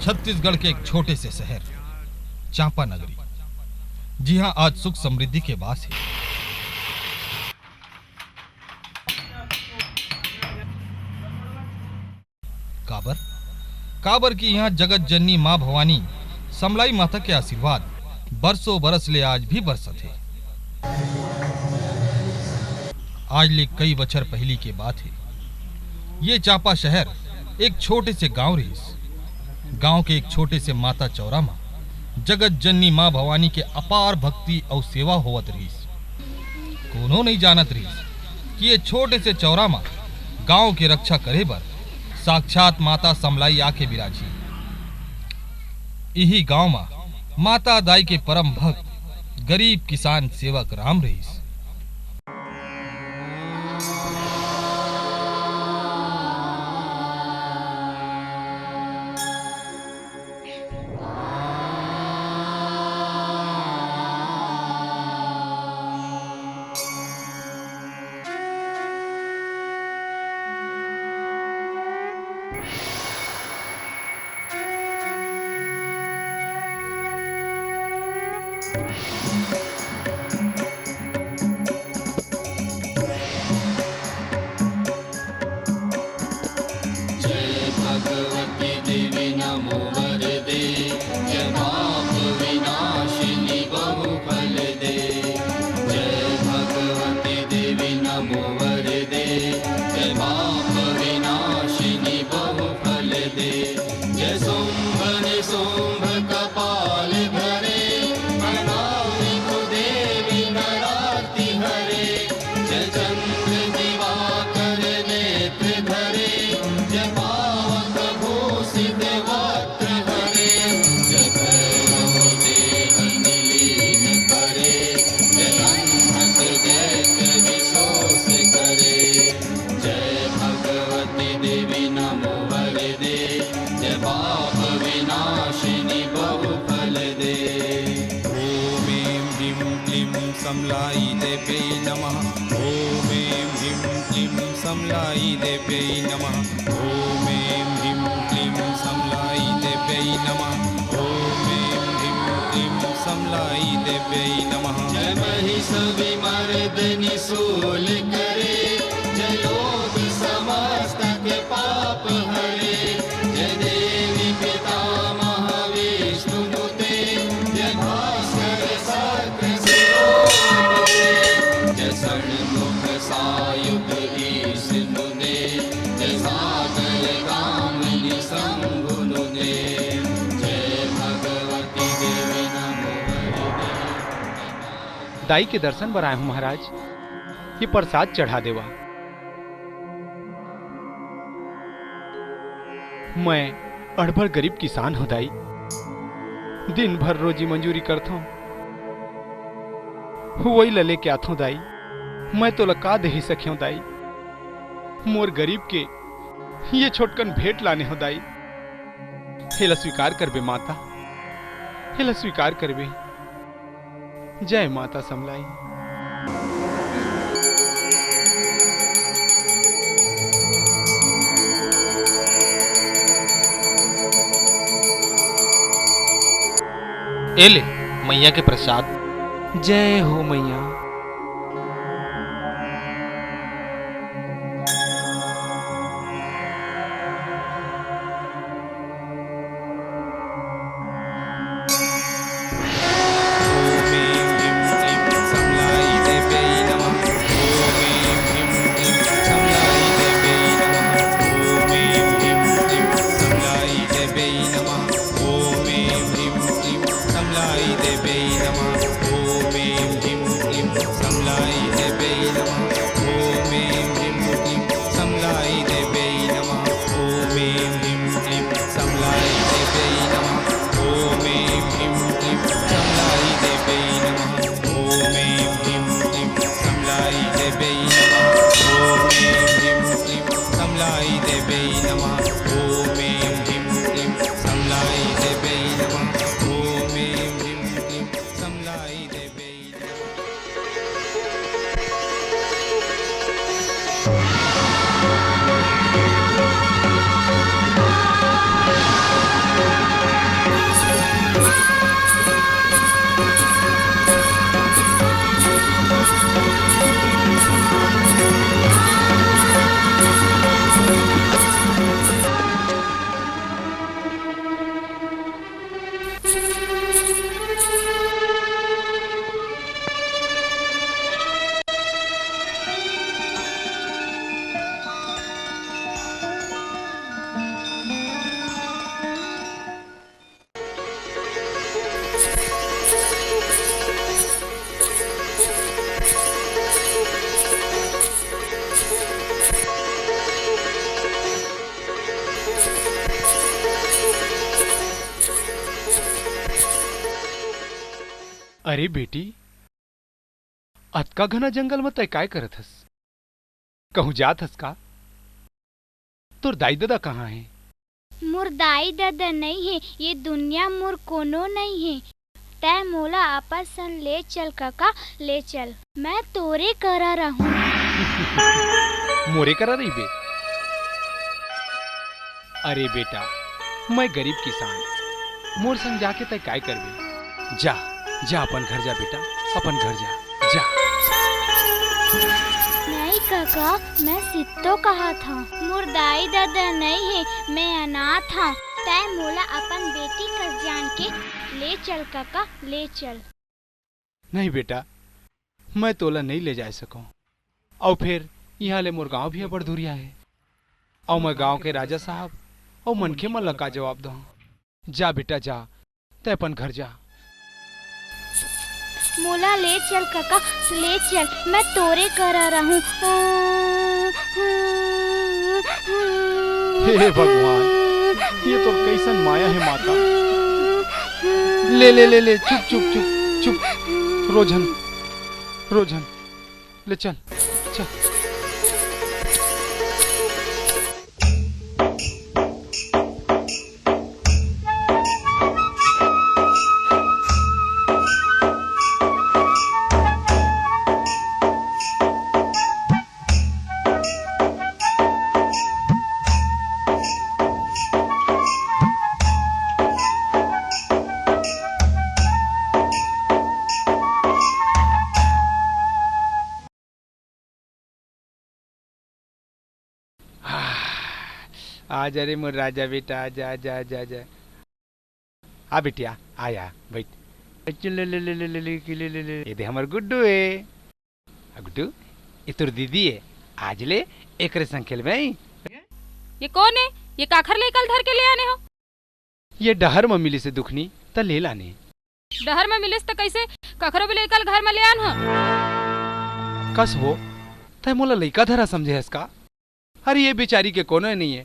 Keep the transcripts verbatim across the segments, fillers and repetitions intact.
छत्तीसगढ़ के एक छोटे से शहर चांपा नगरी, जिहां आज सुख समृद्धि के वास हे। काबर? काबर कि इहां जगत जननी मां भवानी समलाई माता के आशीर्वाद बरसों बरस ले आज भी बरसत हे। आज ले कई बछर पहिली के बात हे। ये चांपा शहर एक छोटे से गांव रिहिस। गांव के एक छोटे से माता चौरा म जगत जननी मां भवानी के अपार भक्ति अउ सेवा होवत रिहिस। कोनो नइ जानत रिहिस कि ये छोटे से चौरा म गांव के रक्षा करे बर साक्षात माता समलाई आके बिराजही। इही गांव म माता दाई के परम भक्त गरीब किसान सेवक राम रिहिस। जय भगवती देवी नमो वरदे, जय पाप विनाशिनी बहुफलदे। जय भगवती देवी नमो वरदे, जय पाप विनाशिनी बहुफलदे। जय शुंभ निशुंभ कपाल धरे, प्रणाम निखु देवी नराति हरे। जय चंद्र दिवाकर नेत्र धरे, जय पावक भूषित वक्त्र हरे। जय भैरव देह निलीन करे, जय अंधक दैत्य विशोष करे। जय भगवती देवी नमो वरदे, जय पाप विनाशिनी बहुफलदे। ॐ ऐं ह्रीं क्लीं समलाई देव्यै नमः। ॐ ऐं ह्रीं क्लीं समलाई देव्यै नमः। ॐ ऐं ह्रीं क्लीं समलाई देव्यै नमः। ॐ ऐं ह्रीं क्लीं समलाई देव्यै नमः। जय महिष विमर्दनी शूल करे, जय लोक समस्त के पाप हरे। जय देवी पितामह विष्णु नुते, जय भास्कर शक्र शिरोमते। जय षण्मुख सायुध ईश नुते, जय सागर गामिनी शंभु नुते। जय भगवती देवी नमो वरदे। दाई के दर्शन बर आए हूं महाराज, ये प्रसाद चढ़ा देवा। मैं अड़बड़ गरीब किसान हूं दाई, दिन भर रोजी मंजूरी करथंव, वही ल लेके आथंव दाई। मैं तोला का देही सकेंव दाई, मोर गरीब के ये छोटकन भेंट लाने हंव दाई, हेला स्वीकार करबे माता, हेला स्वीकार करबे। जय माता समलाई। ए ले, मैया के प्रसाद। जय हो मैया। अरे बेटी, अतका घना जंगल म तैं काय करत हस? कहूँ जात हस का? तोर दाई ददा कहाँ हे? मोर दाई ददा नइ हे, ये दुनिया मोर कोनो नइ हे। तैं मोला अपन संग ले चल कका, ले चल। मैं तोरे करा रहूं। मोरे करा रहिबे? अरे बेटा, मैं गरीब किसान, मोर संग जाके तैं काय करबे? जा, जा अपन घर जा बेटा, अपन घर जा, जा। नहीं कका, मैं सित्तो कहात हंव। मोर दाई ददा नइ हे, मैं अनाथ हंव। तैं मोला अपन बेटी कस जान के ले चल कका, ले चल। नहीं बेटा, मैं तोला नइ ले जाय सकंव। अउ फेर इहां ले मोर गांव भी अब्बड़ दूरिहा हे। अउ मैं गांव के राजा साहब अउ मनखे मन ला का जवाब दंव? जा बेटा जा, तैं अपन घर जा। मोला ले चल कका, ले चल, मैं तोरे करा रहूं। हे भगवान, ये तोर कइसन माया हे माता। ले, ले, ले, ले, चुप, चुप, चुप, चुप। रो झन, रो झन। ले चल, चल। आ, आजा रे मोर राजा बेटा, आजा, आजा, आजा, आजा। आ बिटिया, आ, आ, बइठ। ले, ले, ले, ए दे हमर गुड्डू ए। आ गुड्डू, ए तोर दीदी ए। आज ले एकरे संग खेलबे। ये कोन ए? ये काखर लइका ल धर के ले आने हो? ये डहर म मिलिस हे दुखनी, त ले लाने। डहर म मिलिस त कइसे? कखरो भी लइका ल घर म ले आन हो। कस वो, तैं मोला लइका धरा समझे हस का? अरे ये बेचारी के कोनो नइ हे।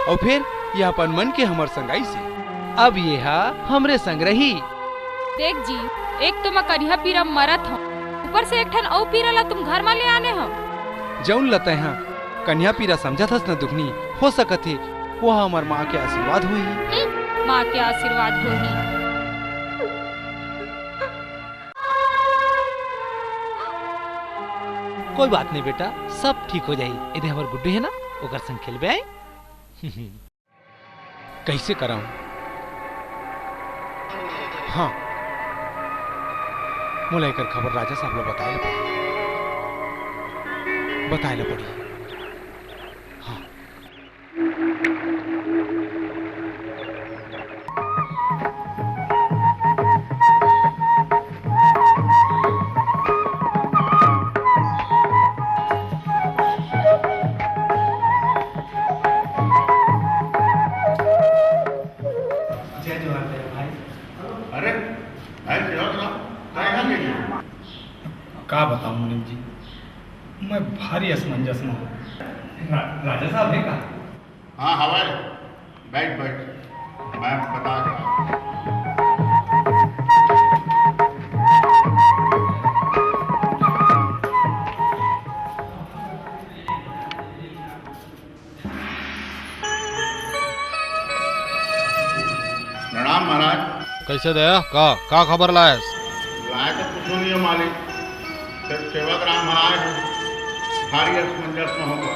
अउ फेर ये अपन मन के हमर संग आइस हे। अब ये हा हमरे संग रही। देख जी, एक तो मैं कनिहा पीरा मरत हंव, ऊपर से एक ठन अउ पीरा ला तुम घर म ले आने हो। जउन ला तैं हा कनिहा पीरा समझत हस न दुखनी, हो सकत हे वो हा हमर माँ के आशीर्वाद होही। माँ के आशीर्वाद होही। कोई बात नहीं बेटा, सब ठीक हो जाही। ए दे हमर गुड्डू हे ना, ओकर संग खेलबे आए। कइसे करंव? हाँ, मोला एकर खबर राजा साहब ला बताए ला पड़ही, बताए ला पड़ही। हाँ। जय जोहार, जय भाई। अरे, भाई, क्या हो गया? कहाँ गए थे? का बताऊं मुनीम जी, मैं भारी असमंजस में हूँ। रा-, राजा साहब है का? हाँ, हवय। बैठ, बैठ। मैं बता रहा हूँ। प्रणाम महाराज। कइसे दया? का, का खबर लायस? लाए तो कुछू नइ हे मालिक, सिर्फ सेवक राम ह आए हे, भारी असमंजस में हो गे।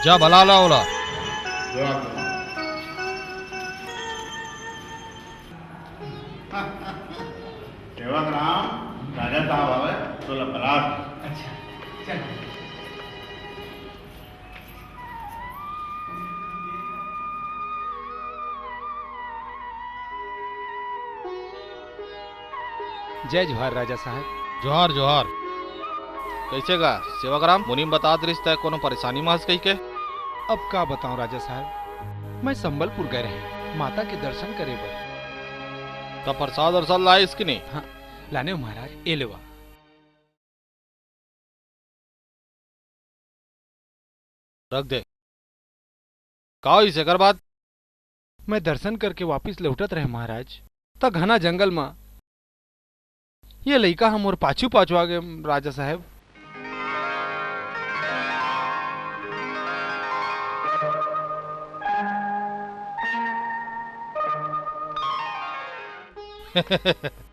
जा बला ला ओला। सेवक राम। सेवक राम, राजा साहब आवे, तोला बला। अच्छा, चल। जय जोहार राजा साहब। जोहार, जोहार। कइसे गा सेवक राम? मुनीम बतात रिहिस तैं कोनो परेशानी म हस कहिके। अब का बताऊं राजा साहब, मैं संबलपुर गए रहेंव माता के दर्शन करे बर। त प्रसाद अरसाद लाइस कि नहीं? हाँ, लाने हंव महाराज, ए लेवा। रख दे। का होइस एकर बाद? मैं दर्शन करके वापिस लौटत रहेंव महाराज, त घना जंगल म ये लइका ह मोर पाछू पाछू आगे, राजा साहेब।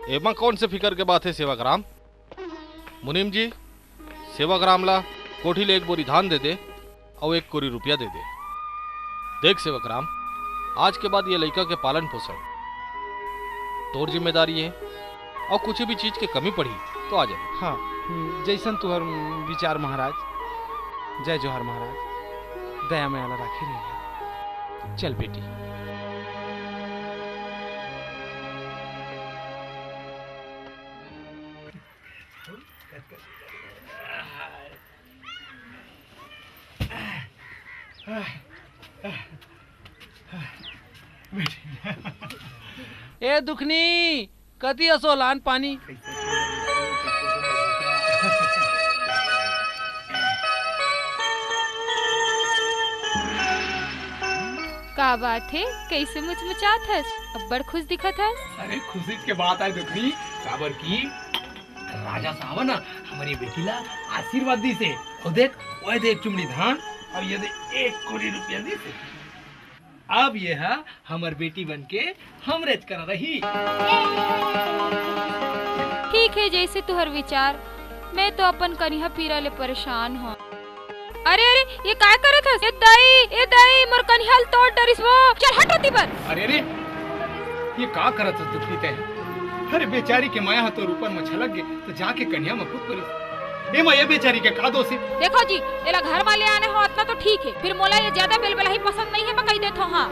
एमा कौन से फिकर के बात हे सेवक राम? मुनीम जी, सेवक राम ला कोठी ले एक बोरी धान दे दे अउ एक कोरी रुपया दे दे। देख सेवक राम, आज के बाद ये लइका के पालन पोषण तोर जिम्मेदारी हे, अउ कुछ भी चीज के कमी पड़ही तो आ जाए। हाँ, हम्म, जैसन तुहर, हम्म, विचार महाराज। जय जोहार महाराज, दया मया ला राखे रहिहा। चल बेटी। ए दुखनी, कति असो लान पानी? का बात हे, कइसे मुचमुचात हस? अब्बड़ खुश दिखत हस। अरे खुशी के बात आय दुखनी, काबर कि राजा साहब ना हमर ये बेटी ला आशीर्वाद दिस हे। अउ देख, ओए दे एक चुमड़ी धान, अउ ये दे एक कोरी रुपया दिस हे। अब ये हा हमर बेटी बन के हमरेच करा रही। ठीक हे, जैसे तुहर विचार, मैं तो अपन कनिहा पीरा ले परेशान हूँ। अरे, अरे, ये काय करत हस? ए दाई, ए दाई, मोर कनिहा ल तोड़ डरिस वो। चल हट ओती बर। अरे, अरे, ये का करत हस दुखनी तैं? अरे, बेचारी के मया ह तोर ऊपर म छलक गे, त जाके कनिहा म कूद परिस। एमा ये बेचारी के का दोष हे? देखो जी, एला घर म ले आने हो, अतना तो ठीक हे, फिर मोला ये ज्यादा बेलबेलाही पसंद नइ हे, मैं कहि देत हूँ, हाँ।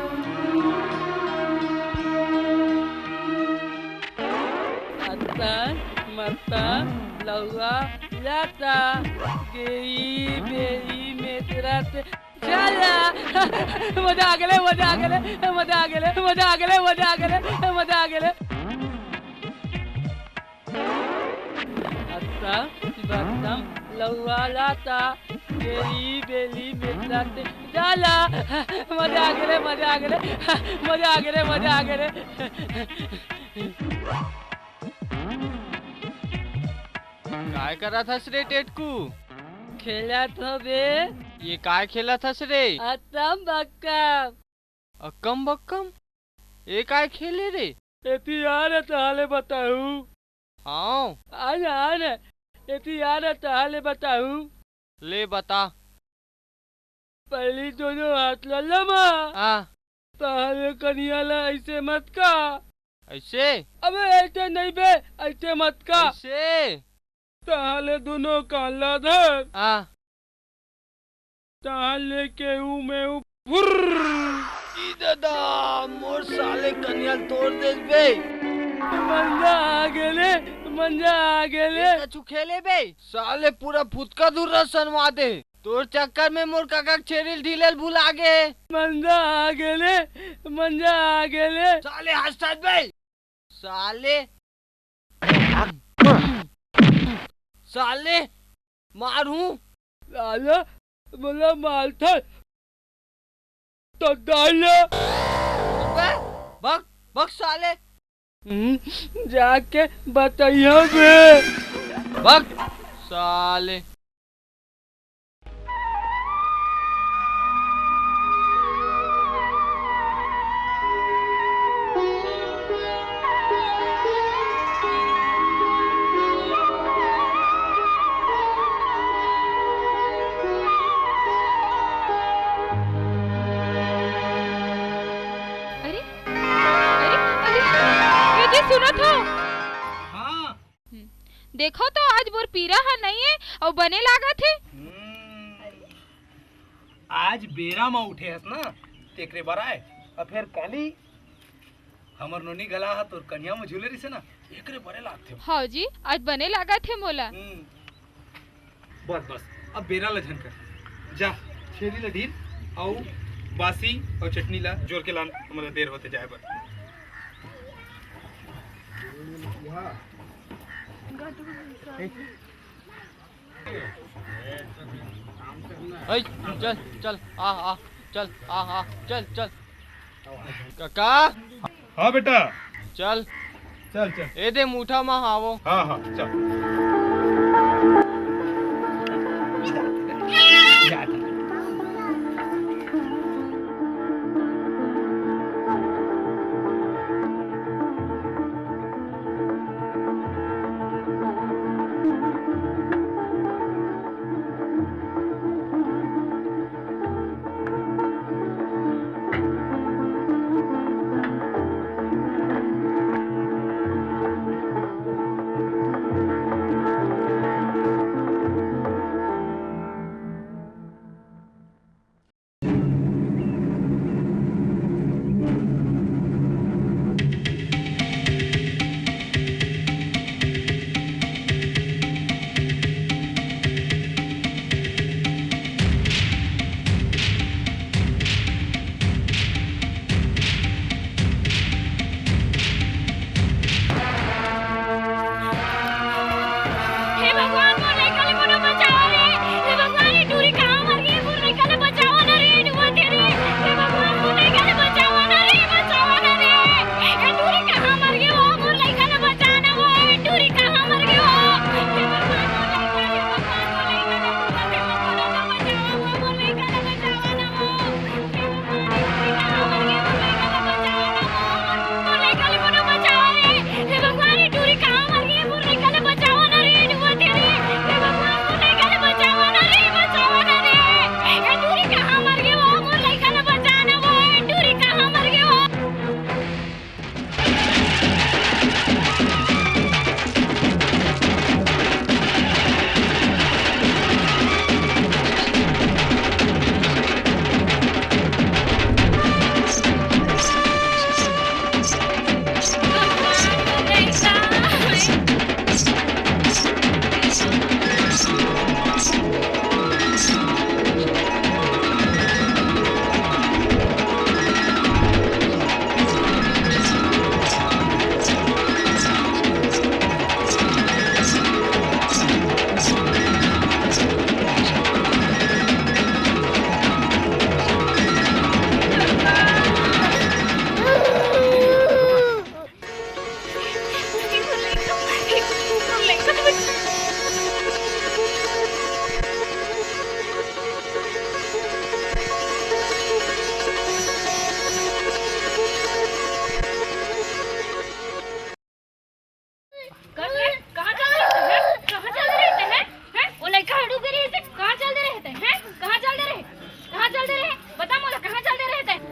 अत्ता, मत्ता, लउआ, लाता, गेई, बेई, मेतरा, ते, चला। मजा आ गेले, मजा आ गेले, मजा आ गेले, मजा आ गेले, मजा आ गेले, मजा आ गेले। अत्ता, बत्तम, लउआ, लाता, गेई, बेली, मेतरा, ते, चला। मजा आ गेले, मजा आ गेले, मजा आ गेले, मजा आ गेले। काय करत हस रे टेटकू? खेलत हो बे। ये काय खेलत हस रे? अतम बक्कम। अक्कम बक्कम? ये काय खेले रे? एती आ न तहाले बताहूँ। हाँ। आ न, आ न। एती आ न तहाले बताहूँ। ले बता। पहली दोनों हाथ ला लमा। हाँ। तहाले कनिहा ला ऐसे मत का। ऐसे? अबे ऐसे नहीं बे, ऐसे मत का। ऐसे? तहाले दोनों कान ला धर। हाँ। तहाले के ऊ में ऊ फुर्र। ई दादा, मोर साले कनिहा ल तोड़ देस बे। मंजा आ गेले, मंजा आ गेले। ये कछु खेले बे? साले पूरा फुतका धुर्रा सनवा दे। तोर चक्कर में मोर कका के छेरी ल ढीले ल भुला गे। मंजा आ गेले, मंजा आ गेले। साले हंसत बे। साले। साले। मारहूं। साले, मोला मारथस। तो डाल ले। बे, भग, भग साले। हम्म, जाके बताइयो बे। भग, साले। अरे, अरे, अरे, ये जी सुनत हो? हाँ। हम्म। देखो तो, आज मोर पीरा ह नइ हे अउ बने लागत हे। हम्म। आज बेरा म उठे हस ना, तेकरे बर आय। अउ फेर काली हमर नोनी घला ह तोर कनिहा म झूले रिसे ना, एकरे बरे लागथे। हाँ जी, आज बने लागत हे मोला। हम्म। बस, बस, अब बेरा ल झन कर। जा, छेरी ल ढील अउ बासी अउ चटनी ल जोर के लान, हमला देर होथे जाए बर। ऐ, चल, चल, आ, आ, चल, आ, आ, चल, चल। काका। हाँ बेटा। चल। चल, चल। ए दे मुठा म हावो। हाँ, हाँ, चल। हे भगवान, मोर लइका ले कोनो बचावा रे। हे भगवान, ए टूरी कहाँ मर गे? मोर लइका ले बचावा ना रे, डूबत हे रे। हे भगवान, मोर लइका ले बचावा ना रे, बचावा ना रे। ए टूरी कहाँ मर गे वो? मोर लइका ले बचा ना वो, ए टूरी कहाँ मर गे वो? हे भगवान, मोर लइका, हे भगवान, मोर लइका ले डूबत हे वो, कोनो तो बचावा वो, मोर लइका ले बचावा ना वो। कहाँ चल रहे थे, हैं? कहाँ चल रहे थे, हैं? हैं? वो लइका हड़ू गिरी से कहाँ चल दे रहे थे, हैं? कहाँ चल दे रहे? कहाँ चल दे रहे? बता मोला, कहाँ चल दे रहे थे?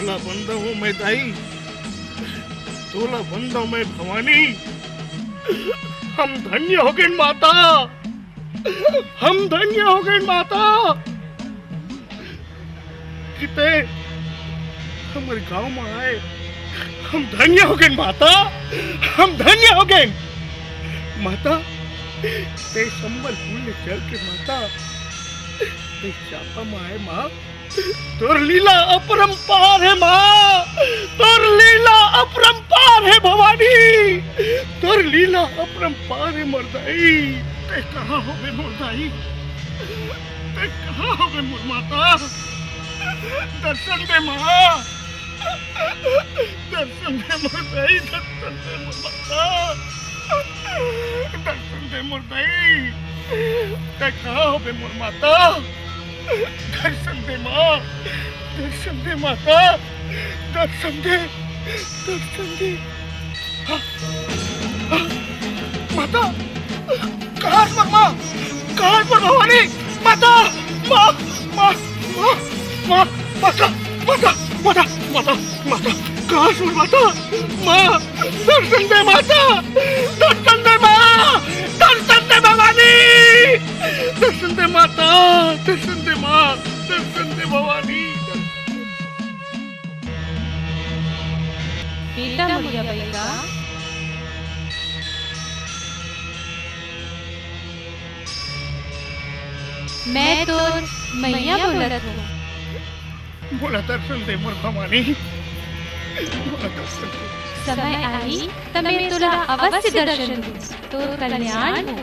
तोला बंदा हूँ मैं दाई, तोला बंदा हूँ मैं भवानी। हम धन्य हो गए माता, हम धन्य हो गए माता। कि ते हमर गांव म आए, हम धन्य हो गेन माता, हम धन्य हो गेन माता। ते संबलपुर ले चल के माता, ते चांपा म आए माँ, तोर लीला अपरंपार हे माँ, तोर लीला अपरंपार हे भवानी, तोर लीला अपरंपार हे मोर दाई। ते कहाँ होबे मोर दाई, ते कहाँ होबे मोर माता? दर्शन दे माँ, दर्शन दे मोर दाई, दर्शन दे मोर माता, दर्शन दे मोर दाई। ते कहाँ होबे मोर माता? दर्शन दे माँ, दर्शन दे माता, दर्शन दे, दर्शन दे। हाँ, हाँ, माता, कहाँ हस मोर माँ? कहाँ हस मोर भवानी? माता, माँ, माँ, माँ, माँ, माता, माता, माता, माता, माता, कहाँ हस मोर माता? माँ, दर्शन दे माता, दर्शन दे माँ, दर्शन दे भवानी, दर्शन दे माता, दर्शन दे माँ, दर्शन दे भवानी। बेटा मुड़िया बइगा, मैं तोर मैया बोलत हूँ। मोला दर्शन दे मोर भवानी, मोला दर्शन दे। समय आही त मैं तोला अवश्य दर्शन दूँ, तोर कल्याण हो।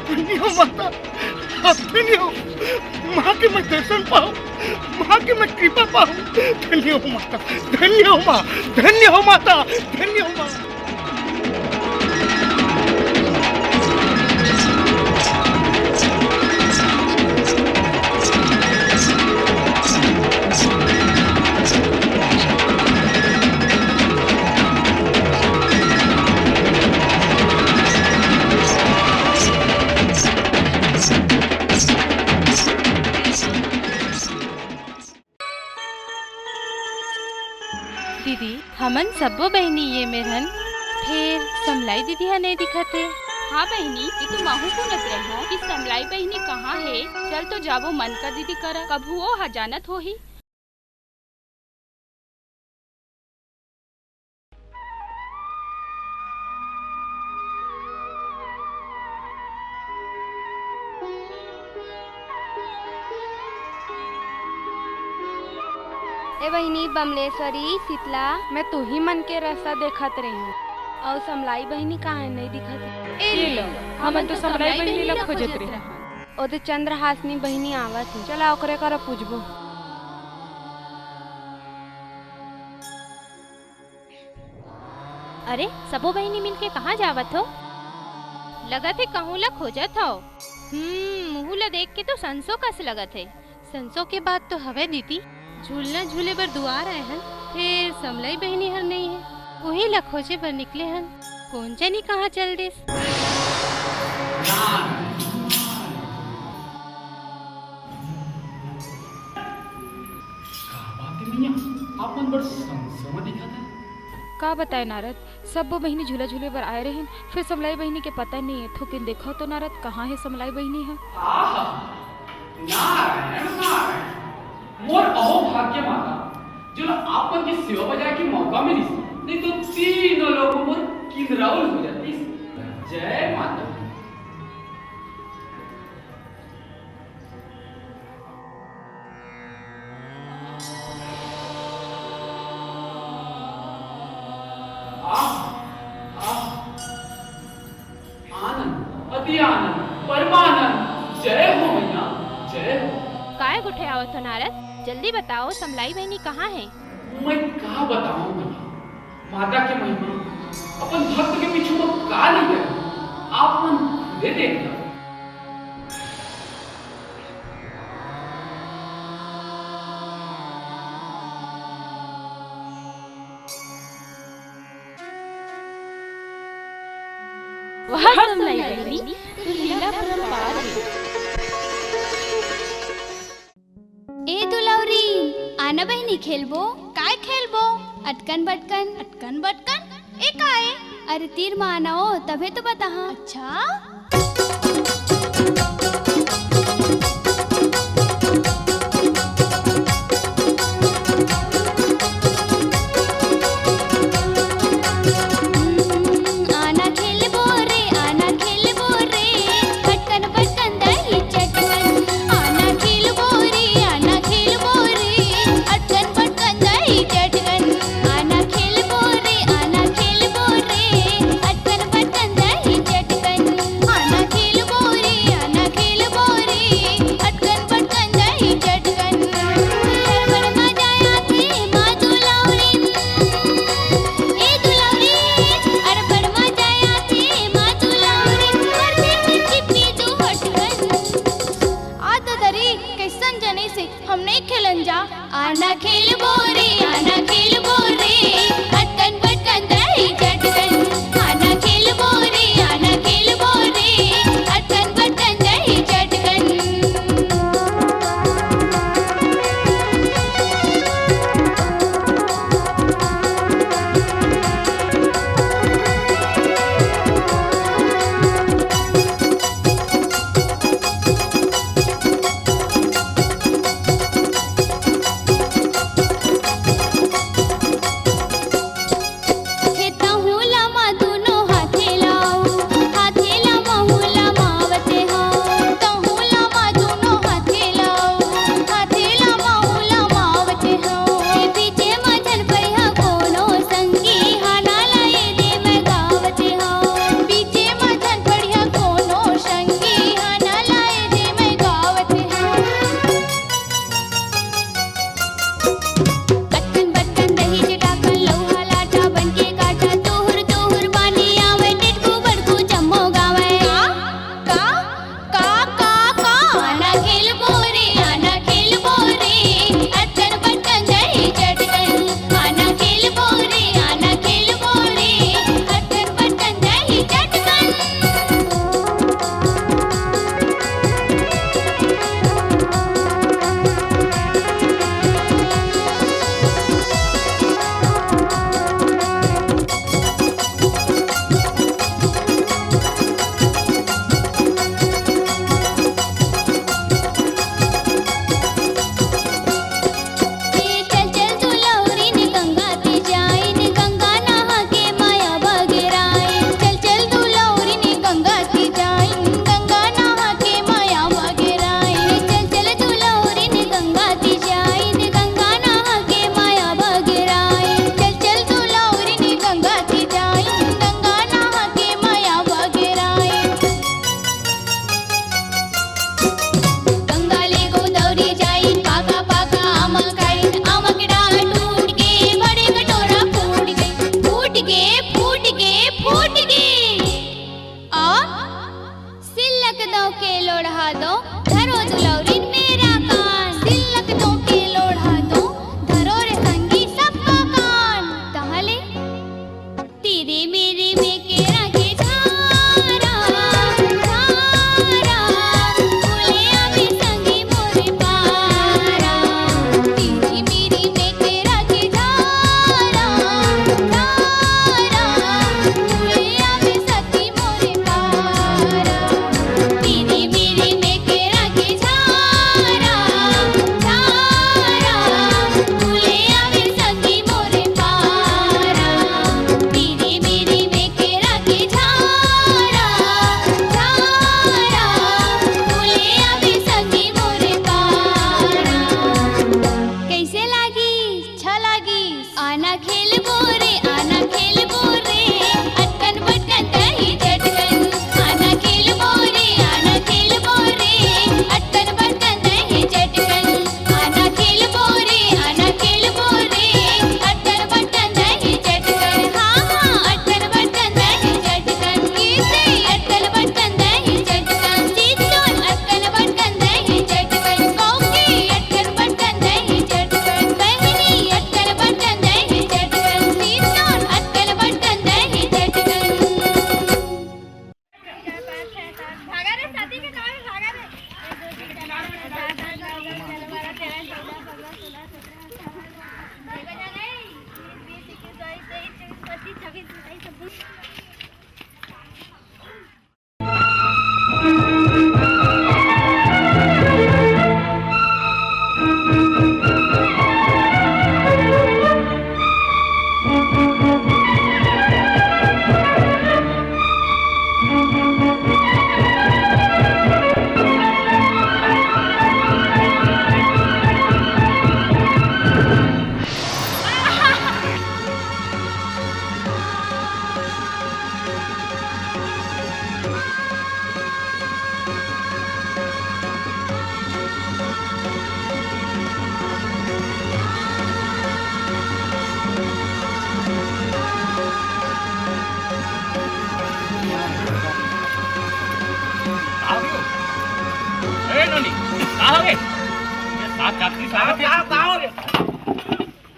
धन्य हो माता, धन्य हो माँ के मैं दर्शन पाऊँ, माँ के मैं कृपा पाऊँ। धन्य हो माता, धन्य हो माँ, धन्य हो माता, धन्य हो माँ। दीदी, हमन सब्बो बहिनी ये मेर हन, फेर समलाई दीदी ह नइ दिखत हे। हाँ बहिनी, ये तो महू पूछत रहेंव कि समलाई बहिनी कहाँ हे? चल तो जाबो, मनका दीदी करा, कभू ओ ह जानत होही। ए बहिनी बमलेश्वरी, शीतला, मैं तुही मन के रस्ता देखत रहेंव। अउ समलाई बहिनी कहाँ हे, नइ दिखत हे। ए ले, हमन तो समलाई बहिनी ला खोजत रहेन। ओ दे चंद्रहासिनी बहिनी आवत हे, चला ओकरे करा पूछबो। अरे, सबो बहिनी मिलके कहाँ जावत हो? लगत हे कहूँ ला खोजत हव। हम्म, मुहूँ ला देख के तो संसो कस लगत हे। संसो के बात तो हवय दीदी, झूलना झूले बर दुआर आए हन, फेर समलाई बहिनी हर नइ हे। उही ला खोजे बर निकले हन, कोन जनी कहाँ चल देस। का बात हे मैया, आप मन बड़ संसो म दिखत हे। का बताए नारद, सब्बो बहिनी झूला झूले बर आए रहिन, फेर समलाई बहिनी के पता नइ हे। थोकिन देखव तो नारद, कहाँ हे समलाई बहिनी ह? आहा, नारायण, नारायण, मोर अहो भाग्य माता, जेला आप मन के सेवा बजाए के मौका मिलिस, नइ तो तीनों लोग मोर किंदराउल हो जातिस। जय माता दी। आह, आह, आनंद, अति आनंद, परमानंद, जय हो मैया, जय हो। काय गोठियावत हो नारद? जल्दी बताओ, समलाई बहिनी कहाँ हे? मैं का बतावंव मैया, माता के महिमा, अपन भक्त के पीछू म का नइ करे, आप मन खुदे देख लो। वाह समलाई बहिनी, तोर लीला परंपार हे। ए दुलौरी, आना बहिनी खेलबो। काय खेलबो? अटकन बटकन। अटकन बटकन? ए काय? अरे तीर म आना ओ, तभे तो बताहा। अच्छा। लंजा। आना खेलबो रे, आना खेलबो रे, अटकन पटकन दही चटकन। आना खेलबो रे, आना खेलबो रे, अटकन पटकन दही चटकन।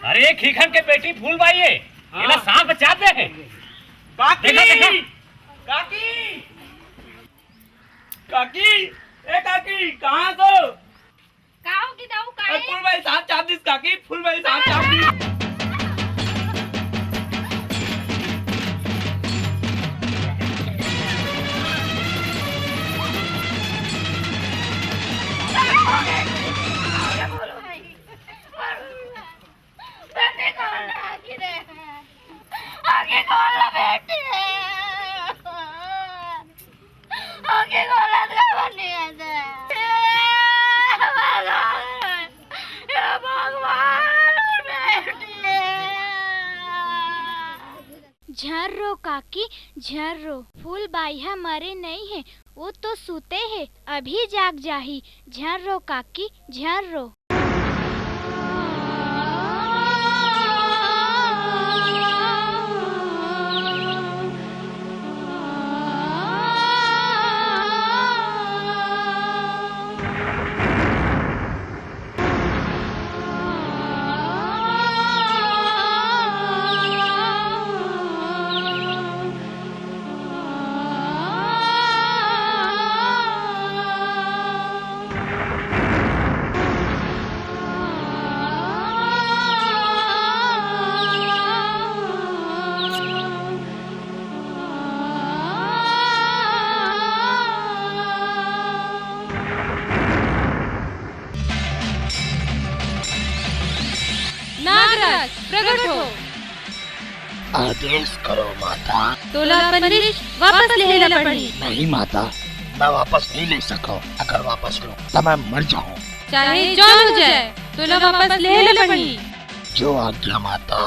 अरे, खीखन के बेटी फूलबाई हे। हाँ। एला सांप चाब दे हे। काकी! देखा, देखा। काकी! काकी! ए काकी, कहाँ हस? का हो गे दाऊ, का ए, हे? फूलबाई सांप चाब दिस काकी, फूलबाई सांप चाब दिस। बेटी कौन है आखिर? आखिर कौन ला बेटी है? आखिर कौन ला बनी है? हे भगवान, हे भगवान, बेटी। झन रो काकी, झन रो। फूलबाई ह मरे नइ हे, वो तो सुते हे, अभी जाग जाही। झन रो काकी, झन रो। नागराज, प्रकट हो। आदेश करो माता। तोला अपन विष वापस लेहे ला पड़ही। नहीं माता, मैं वापस नहीं ले सकूं। अगर वापस लूं, तो मैं मर जाऊं। चाहे जौन हो जाए, तोला वापस लेहे ला पड़ही। जो आज्ञा माता।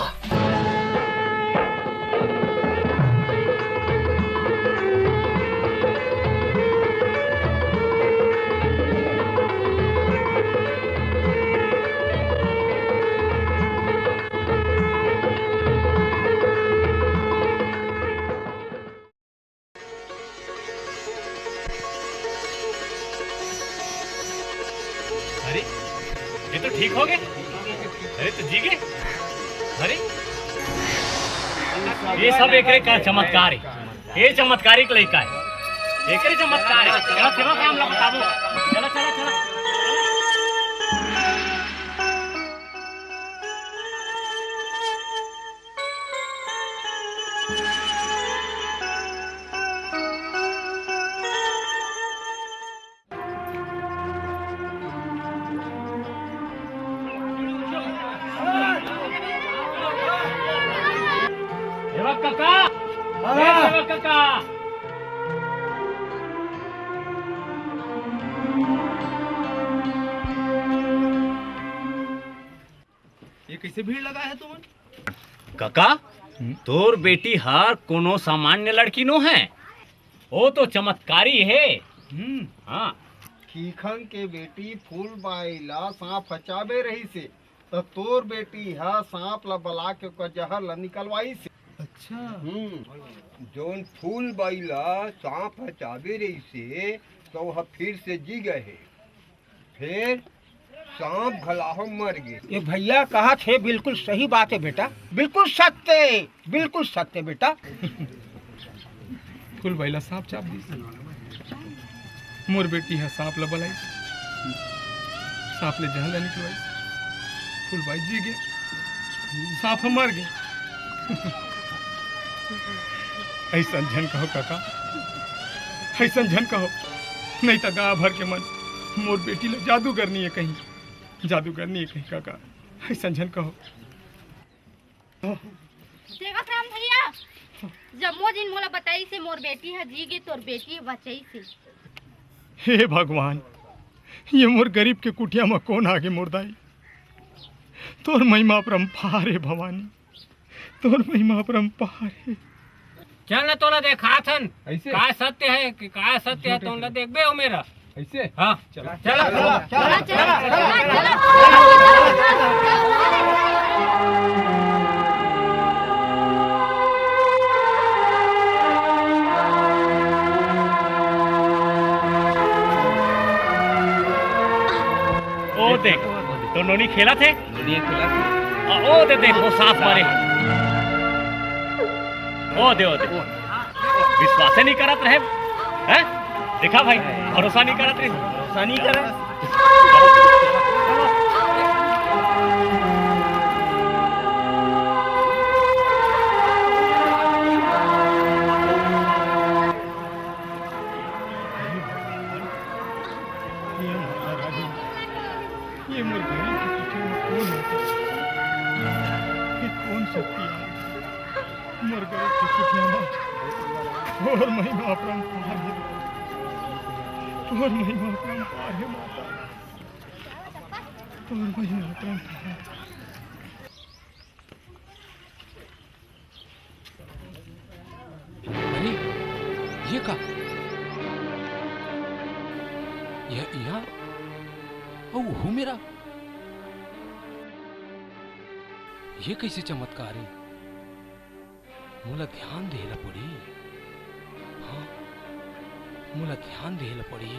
अरे, ये तो ठीक हो गे। अरे, तो जी गे। अरे, ये सब एकरे का चमत्कार हे। ये चमत्कारिक लइका हे। एकरे चमत्कार हे। चला, सेवा काम ला बताबो। चला, चला, चला। सेवक काका, ए सेवक काका। ये कैसे भीड़ लगा है तुमन? काका, हम्म? तोर बेटी हर कोनो सामान्य लड़की नो है, वो तो चमत्कारी है। हम्म। हाँ। खीखन के बेटी फूलबाई ला सांप ह चाबे रहिस हे, त तोर बेटी ह सांप ला बला के ओकर जहर ला निकलवाइस हे। अच्छा। हम्म। जोन फूलबाई ला सांप ह चाबे रहिस हे, त वह फिर से जी गए हे। फेर सांप घला ह मर गे। ये भैया कहत हे, बिल्कुल सही बात हे बेटा, बिल्कुल सत्य, बिल्कुल सत्य बेटा। फूलबाई ला सांप चाब दिस, मोर बेटी ह सांप ला बलाइस, सांप ले जहर ला निकलवाइस, फूलबाई जी गे, सांप ह मर गे। अइसन झन कहो काका, अइसन झन कहो, नहीं त गांव भर के मन मोर बेटी ला जादूगरनी हे कहीं, जादूगरनी हे कहीं काका, अइसन झन कहो। सेवक राम भैया, जम्मो दिन मोला बताइस हे मोर बेटी ह जी गे, तोर बेटी ह बचाइस हे। हे भगवान, ये मोर गरीब के कुटिया म कोन आगे मोर दाई? तोर महिमा अपरंपार हे भवानी, तोर महिमा अपरंपार हे। चल न, तोला देखाथन, अइसे? का सत्य हे कि का सत्य हे, तोला देखबे ओ मेरा। अइसे? हाँ। चला, चला, चला, चला, चला। ओ देख, तो नोनी खेलत हे। नोनी खेलत हे। आ, ओ दे, देखो, साफ मारे। ओ दे, ओ दे। विश्वास ही नहीं करत रहे। हैं? देखा भाई, भरोसा नहीं करत रहे। भरोसा नहीं करत। ये मोर गरीब के कुटिया में कौन होथे? ये कौन शक्ति आय? मोर गरीब के कुटिया में घोर महिमा अपरंपार हे। घोर महिमा अपरंपार हे माता। घोर महिमा अपरंपार हे। अरे, ये का? यह यहाँ? अउ वो मेरा? ये कैसे चमत्कार है? मोला ध्यान देहे ला पड़ी। हाँ, मोला ध्यान देहे ला पड़ी।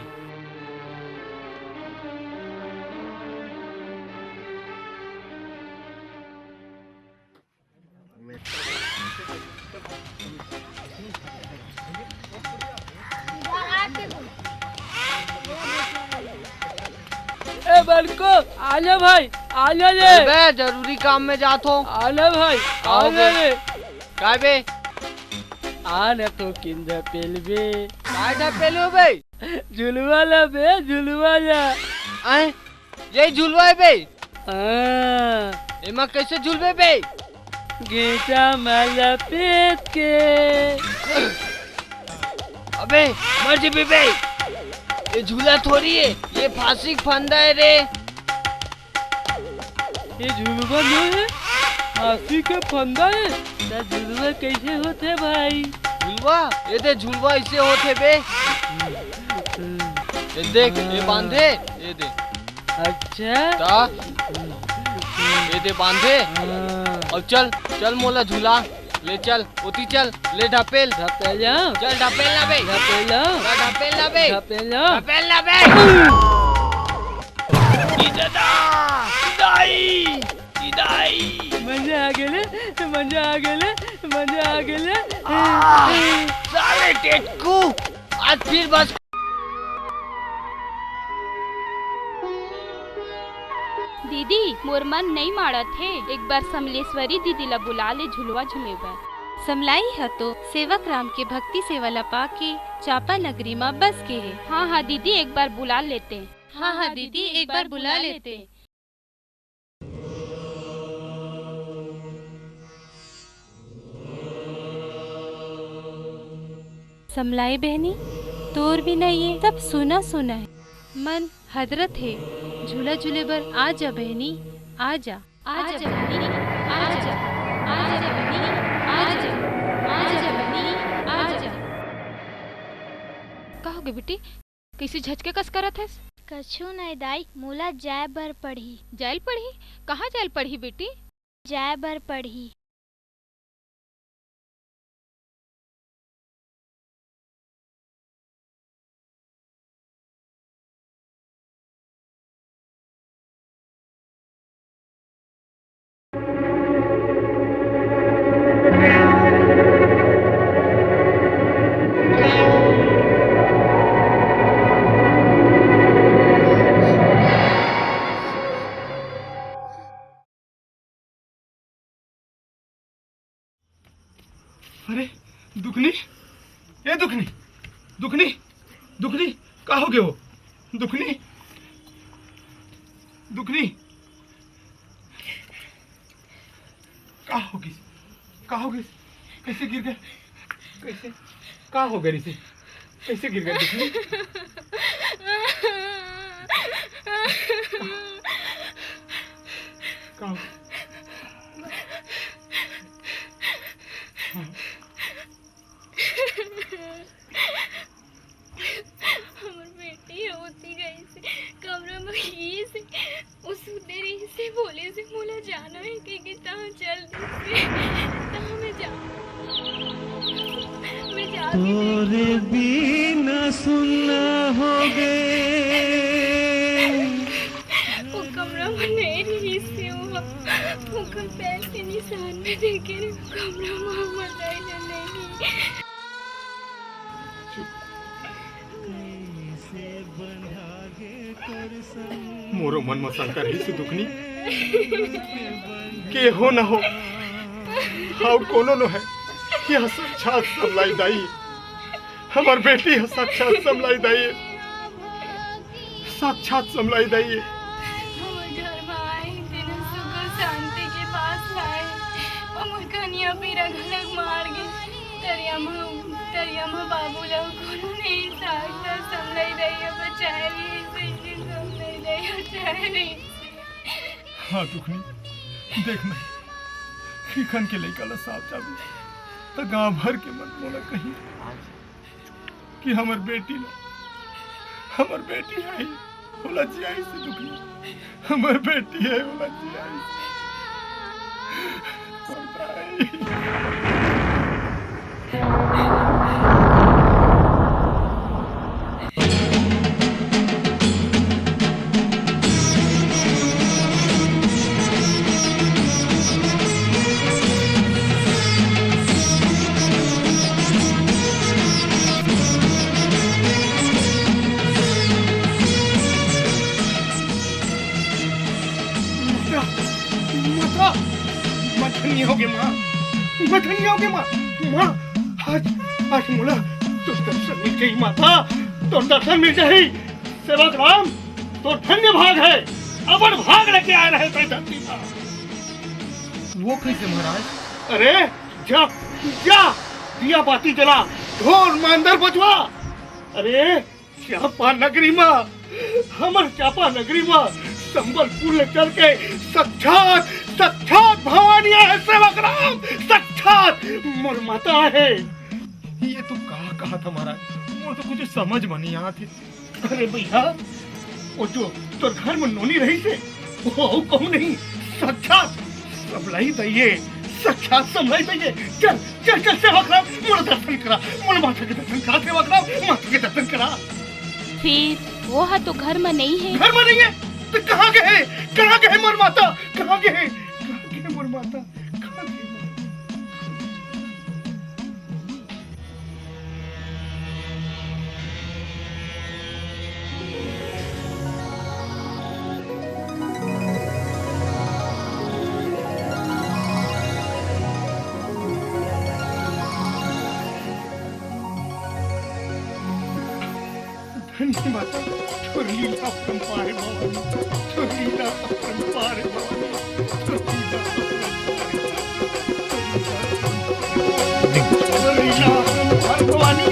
ए बड़को, आना भाई, आना रे। अबे, जरूरी काम में जात हो। आना भाई, आना रे। काय बे? आना तो किंदा पेलबे। काय था पेलू बे? झुलवा ला बे, झुलवा ला। आए? ये झुलवा है बे? हाँ। एमा कैसे झुलबे बे? गेंटा माला पेट के। अबे, मर जेबे बे। ये झूला थोड़ी है, ये फांसी के फंदा है रे। ये झुलवा नो है, फांसी के फंदा है। त झुलवा कैसे होथे भाई? झुलवा? ये दे झुलवा ऐसे होथे बे। ये देख, ये बांधे, ये दे। अच्छा। ता? ये दे बांधे। हाँ। अब चल, चल मोला झुला, ले चल, ओती चल, ले ढपेल। ढपेल जाओ। चल ढपेल ना बे। ढपेल जाओ। चल ढपेल ना बे। ढपेल जाओ। ढपेल ना बे। ई दादा, ई दाई, ई दाई। मजा आ गेले, मजा आ गेले, मजा आ गेले। आ, साले टेटकू, आज फिर बस। दीदी, मोर मन नइ माड़त हे, एक बार समलेश्वरी दीदी ला बुला ले झुलवा झूले बर। समलाई ह तो सेवक राम के भक्ति सेवा ला पाके चांपा नगरी मा बस गे हे। हाँ, हाँ दीदी, एक बार बुला लेते। हाँ, हाँ दीदी, एक बार बुला लेते। समलाई बहनी, तोर बिना ये सब सूना सूना हे। मन हदरत हे, झूला झूले बर आ जा बहनी, आ जा। आ जा बहनी, आ जा, आ जा बहनी, आ जा, आ जा बहनी, आ जा। का होगे बेटी? कइसे झचके कस करत हस? कछु नइ दाई, मोला जाय बर पड़ही। जाय ल पड़ही? कहाँ जाय ल पड़ही बेटी? जाय बर पड़ही। अरे, दुखनी, ए दुखनी, दुखनी, दुखनी, का होगे वो? दुखनी, दुखनी, का होगे? का होगे? कैसे गिर गए? कैसे? का होगे रिसे? कैसे गिर गए दुखनी? का होगे? हाँ। हमर बेटी ह ओती गइसे, कमरा म गइसे, ओ सुते रहिसे, बोलिसे मोला जाना हे कहिके, तहाँ चल दिसे, तहाँ मैं जा, मैं जाके तोरे बिना सुन्ना होगे। ओ कमरा म नइ ओकर पैर के निशान में देखे रे, कमरा में हमर दाई ला नहीं। मोरो मन म शंका रहिस हे दुखनी, के हो न हो, अउ कोनो नो हे, ये साक्षात समलाई दाई, हमर बेटी हे साक्षात समलाई दाई, साक्षात समलाई दाई। हमर घर म आए, तेन सुख शांति के बास लाए, हमर कनिया पीरा घलक मार गे। तरिया म, तरिया म बाबू ला कोनो नहीं, साक्षात समलाई दाई ह बचाए रहिस, समलाई दाई ह बचाए रहिस। हाँ दुखनी, देख नहीं, किखन के लइका ला सांप चाबही, त गांव भर के मन मोला कही कि हमर बेटी ला, हमर बेटी हे, ओला जियाइस हे दुखनी, हमर बेटी हे, ओला जियाइस हे। माता, माता, मैं धन्य हो गे माँ, मैं धन्य हो गे माँ। माँ, आज, आज मोला तोर दर्शन मिल जाही माता, तोर दर्शन मिल जाही। सेवक राम, तोर धन्य भाग हे, अपन भाग लेके आए रहे तैं धरती पर। वो कैसे महाराज? अरे जा, जा, दिया बाती जला, ढोर मांदर बजवा। अरे चांपा नगरी मा, हमर चांपा नगरी मा संबलपुर ले चल के साक्षात, साक्षात भवानी आए हे सेवक राम, साक्षात मोर माता हे। ये तो का कहा था महाराज, मोर तो कुछ समझ में नहीं आत हे। अरे भैया, वो जो तोर घर में नोनी रहिस हे, वो अउ कहूँ नहीं, साक्षात समलाई दाई हे, साक्षात समलाई दाई हे। चल, चल, चल, सेवक राम, मोर दर्शन करा, मोर माता के दर्शन करा, सेवक राम, माता के दर्शन करा। फिर वो ह तो घर में नहीं हे। घर में नहीं हे, त कहाँ गे हे? कहाँ गे हे मोर माता? कहाँ गे हे? कहाँ गे हे मोर माता? कहाँ गे हे मोर माता? धन्य माता, तोर लीला अपरंपार हे भवानी, तोर लीला अपरंपार हे भवानी, तोर लीला अपरंपार हे भवानी।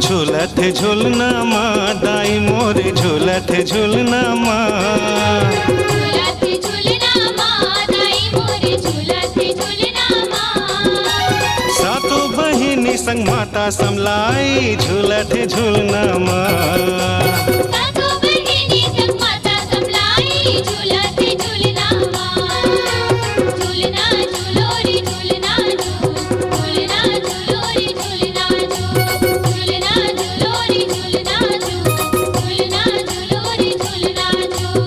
झूलत हे झुलना मा दाई मोरे, झूलत हे झुलना मा। झूलत हे झुलना मा दाई मोरे, झूलत हे झुलना मा। सातों बहिनी संग माता समलाई, झूलत हे झुलना मा। सातों बहिनी संग माता समलाई, झूलत हे झुलना मा। झुलना झुलो रे झुलना झुल, झुलना झुलो रे झुलना झुल, झुलना झुलो रे झुलना झुल, झुलना झुलो रे झुलना झुल।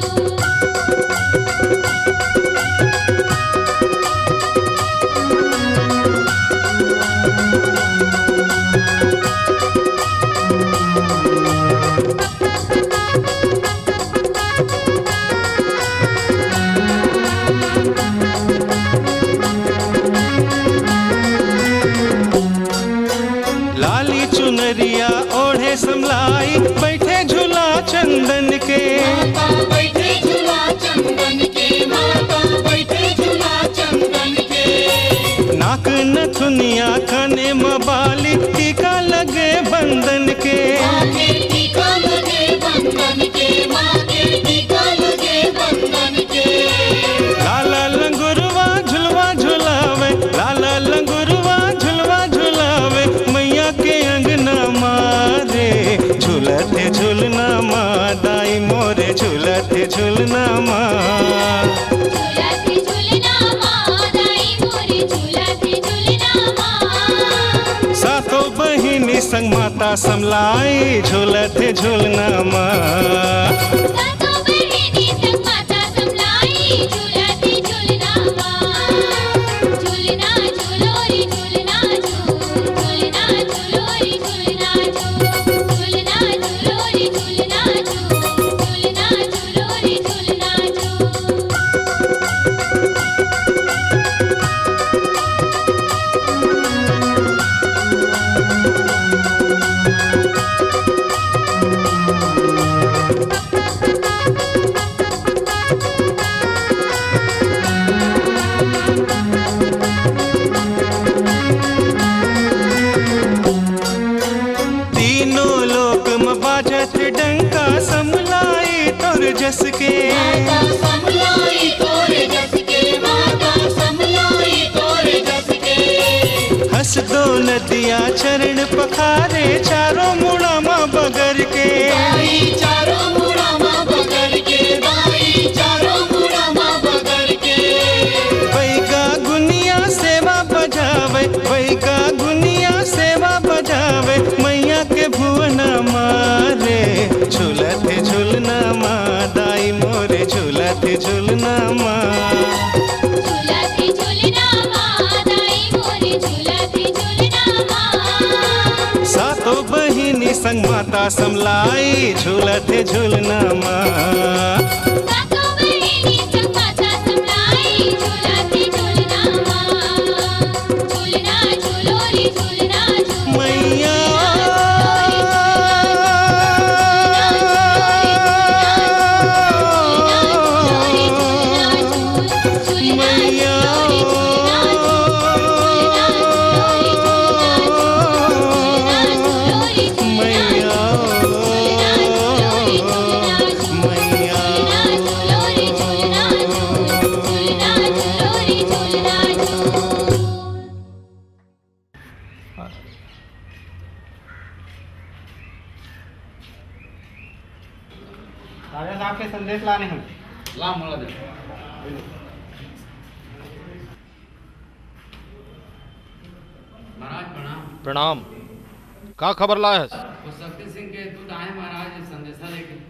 लाली चुनरिया ओढ़े समलाई, बैठे झूला चंदन के। माता बैठे झूला चंदन के, माता बैठे झूला चंदन के। नाक नथुनिया, काने म बाली, टीका लगे बंदन के। माँ के टीका लगे बंदन के, माँ के टीका लगे बंदन के। लाला लंगुरवा झुलवा झुलावे, लाला लंगुरवा झुलवा झुलावे, मैया के अंगना मा रे, झूलत हे झुलना मा। झूलत हे झुलना मा, दाई मोरे झूलत हे झुलना मा। सातों बहिनी संग माता समलाई, झूलत हे झुलना मा। सातों बहिनी संग माता समलाई, झूलत हे झुलना मा। झुलना झुलो रे झुलना झूल, झुलना झुलो रे झुलना झूल, झुलना झुलो रे झुलना झूल, झुलना झुलो रे झुलना झूल। तीनों लोक म बाजत डंका, समलाई तोर जस के। माता समलाई तोर जस के, माता समलाई तोर जस के। हंस दो नदिया चरण पखारे, चारों मुड़ा मा बगर के। दाई चारों मुड़ा मा बगर के, दाई चारों मुड़ा मा बगर के। बैगा गुनिया सेवा बजावे, बैगा गुनिया सेवा बजावे, मैया के भुवना मारे। झूलत हे झुलना मा, दाई मोरे झूलत हे झुलना मा। झूलत हे झुलना मा, दाई मोरे झूलत हे झुलना मा। सातों बहिनी संग माता समलाई, झूलत हे झुलना मा। सातों बहिनी संग माता समलाई, झूलत हे झुलना मा। झुलना झुलो रे झुलना झूल। मैया। मैया। मैया। मैया। राजा साहब के संदेश लाने हन। ला, मोला दे। महाराज प्रणाम। प्रणाम। का खबर लाए हस? वो शक्ति सिंह के दूत आए महाराज, संदेशा लेके।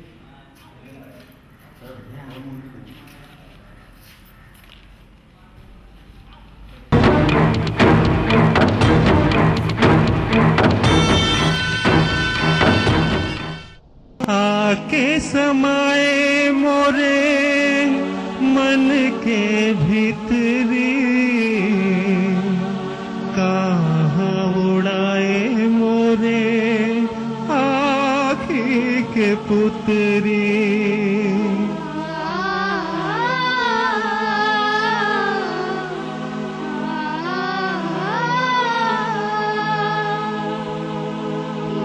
आके समाए मोरे मन के भीतरी, कहाँ उड़ाए मोरे आँखी के पुतरी।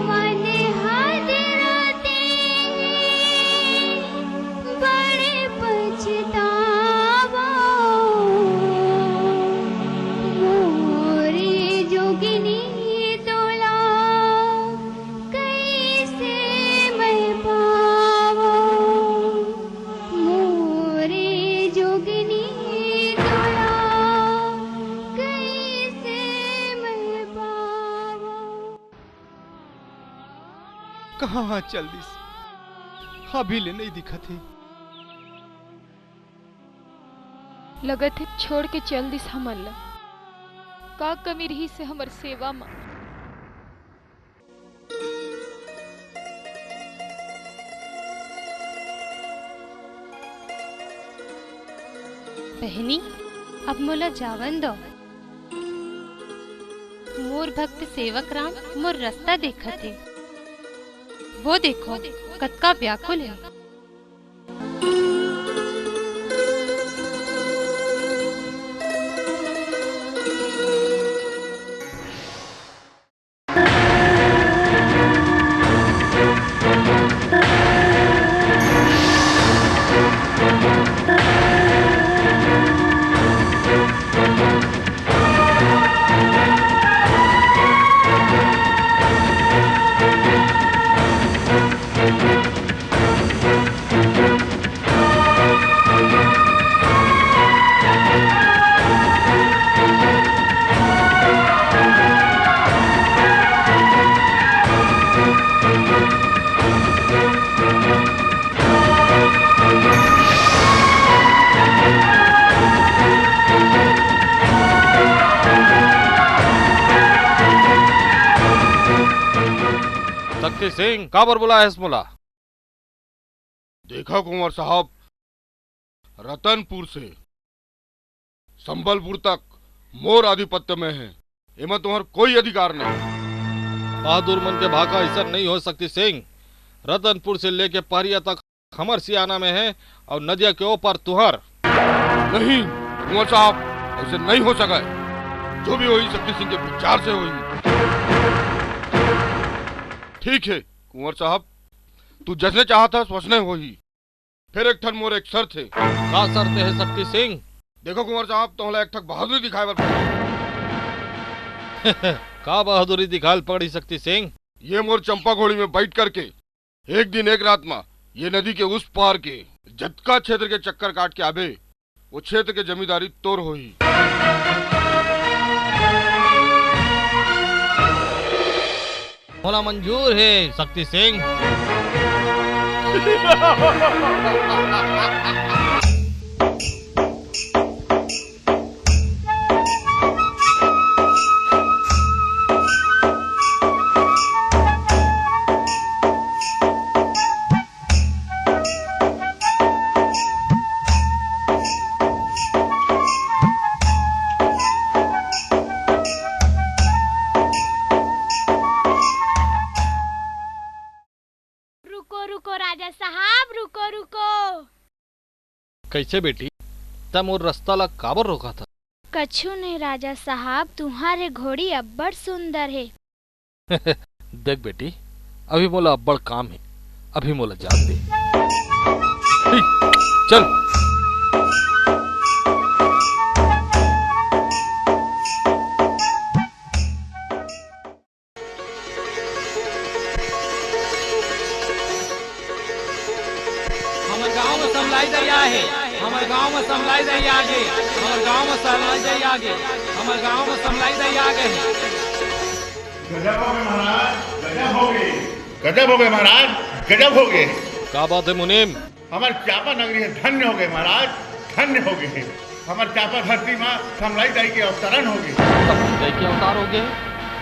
मन हदराते बड़े पछतावा, मोरे जोगिनी तोला कइसे मैं पावं? मोरे जोगिनी तोला कइसे मैं पावं? कहाँ चल दिस? अभी ले नइ दिखत हे। लगत हे छोड़ के चल दिस हमन ला। का कमी रहिस हे हमर सेवा म? बहिनी, अब मोला जावन दव। मोर भक्त सेवक राम मोर रस्ता देखत हे। वो देखो, कतका व्याकुल हे। सिंह, काबर बुलाए हस मोला? देखा कुंवर साहब, रतनपुर से संबलपुर तक मोर आधिपत्य में है, एमा तुम्हार कोई अधिकार नहीं। बहादुर मन के भाखा ऐसा नहीं हो सकती सिंह। रतनपुर से लेके पहरिया तक हमर सियाना में है और नदिया के ऊपर तुहर। नहीं कुंवर साहब, ऐसे नहीं हो सका है। जो भी होही शक्ति सिंह के विचार से होही। ठीक है कुंवर साहब, तू जसने चाहत हस वसने होही। फिर एक ठन मोर एक शर्त है। का शर्त है शक्ति सिंह? देखो कुंवर साहब, तोहला एक ठक बहादुरी दिखाए बर पड़ही। का बहादुरी दिखाए ल पड़ही शक्ति सिंह? ये मोर चंपा घोड़ी में बैठ करके एक दिन एक रात मा ये नदी के उस पार के जतका क्षेत्र के चक्कर काट के आबे, वो क्षेत्र के जमींदारी तोर होही। मोला मंजूर है शक्ति सिंह। रुको रुको राजा साहब, रुको रुको। कैसे बेटी, त मोर रास्ता ला काबर रोका था? कछु नहीं राजा साहब, तुम्हारे घोड़ी अब्बड़ सुंदर है। देख बेटी, अभी मोला अब्बड़ काम हे, अभी मोला जान दे। चल। हमर गांव में समलाई दई आगे, हमर गांव में समलाई दई आगे, हमर गांव में समलाई दई आगे, हमर गांव में समलाई दई आगे। गजब हो गए महाराज, गजब हो गए। गजब हो गए महाराज, गजब हो गए। का बात है मुनीम? हमर चांपा नगरी हे, धन्य हो गए महाराज, धन्य हो गए। हमर चांपा धरती मा समलाई दाई के अवतरण हो गए। समलाई दाई के अवतार हो गए?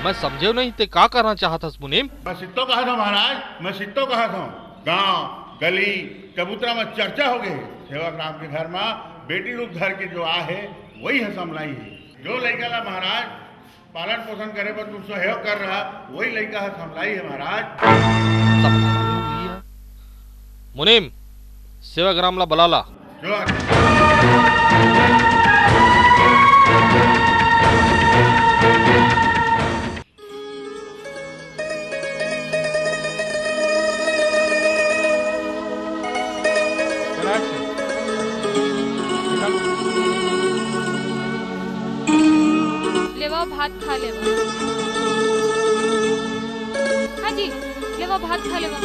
मैं समझेव नहीं, ते का कहना चाहत हस मुनीम? मैं सित्तो कहा था महाराज, मैं सित्तो कहा था। गांव, गली, चबूतरा में चर्चा हो गए। सेवक राम के घर में बेटी रूप धर के जो आ है, वही है समलाई है। जो लइका ला महाराज पालन पोषण करे बर तू सहयोग कर रहा, वही लइका ह समलाई है महाराज। मुनीम, सेवक राम ला बला ला। जो लेवा भात खा लेवा। हाँ जी, लेवा भात खा लेवा।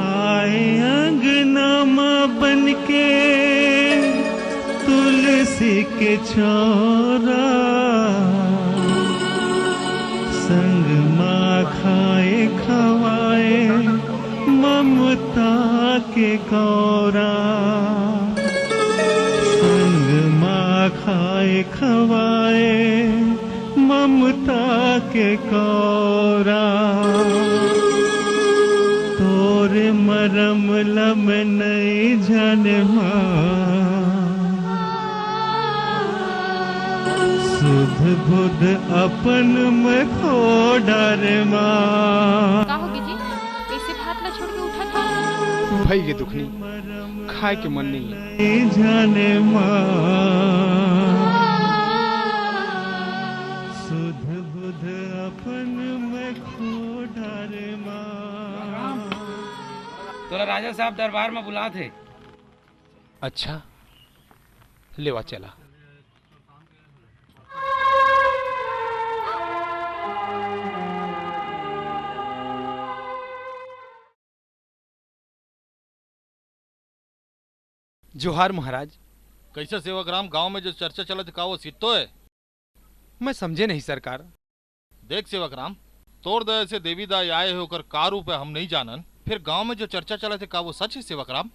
आए अंगना म बन के तुलसी के छौरा, संग मा खाए खवाए ममता के कौरा, संग मा खाए खवाए ममता के कौरा। तोर मरम ल मैं नइ जाने मा, सुध बुध अपन मैं खो डारे मा। का होगे जी? कइसे भात ला छोड़ के उठत हव? भई गे दुखनी, खाए के मन नइ हे। जाने मा सुध बुध अपन मैं खो डारे मा। तोला राजा साहब दरबार म बुलात हे। अच्छा, लेवा चला। जोहार महाराज। कइसे सेवक राम, गांव में जो चर्चा चलत हे, का वो सित्तो हे? मैं समझे नहीं सरकार। देख सेवक राम, तोर दया से देवी दाई आए हे, ओकर का रूप हे हम नहीं जानन। फिर गांव में जो चर्चा चलत हे, का वो सच हे सेवक राम?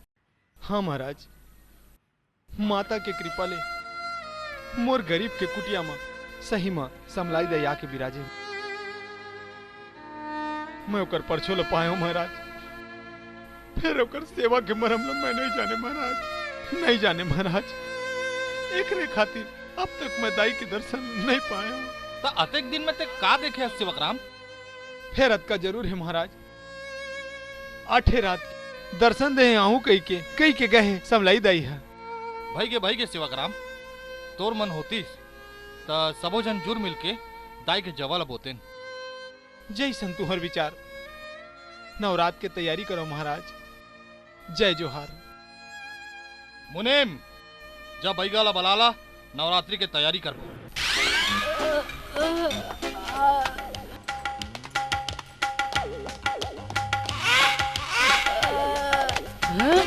हाँ महाराज, माता के कृपा ले मोर गरीब के कुटिया म सही म समलाई दाई आके बिराजे। मैं ओकर परछो ल पाएंव महाराज, फिर ओकर सेवा के मरम ल मैं नहीं जाने महाराज, नहीं जाने महाराज। एकरे खातिर अब तक मैं दाई के दर्शन नहीं पाएंव। त अतेक दिन में ते का देखे हस सेवक राम? फेर अतका जरूर हे महाराज, आठे रात के दर्शन देहे आहूं कहिके, कहिके गए हे समलाई दाई ह। भई गे, भई गे सेवक राम, तोर मन होतिस त सबो झन जुर मिलके दाई के जवा ल बोतेन। जइसन तुंहर विचार। नवरात के तैयारी करो महाराज। जय जोहार। मुनीम, जा बइगा ला बला ला, नवरात्रि के तैयारी करबो। हैं?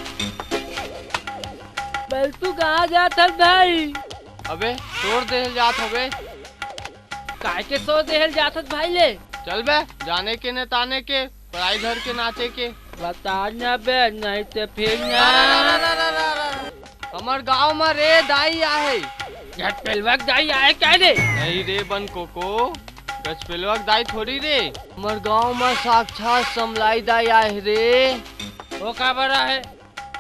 बल्टू कहाँ जात हस भाई? अबे, तोड़ देहल जात हवे। काय के सो देहल जात हस भाई ले? चल बे, जाने के न ताने के, पढ़ाई घर के नाचे के। बता न बे, नहीं तो फिर ना। हमर गांव म रे दाई आहे। गजपेलवा के दाई आहे का रे? नहीं रे बन कोको, गजपेलवा के दाई थोड़ी रे। हमर गांव म साक्षात समलाई दाई आहे रे। वो काबर आहे?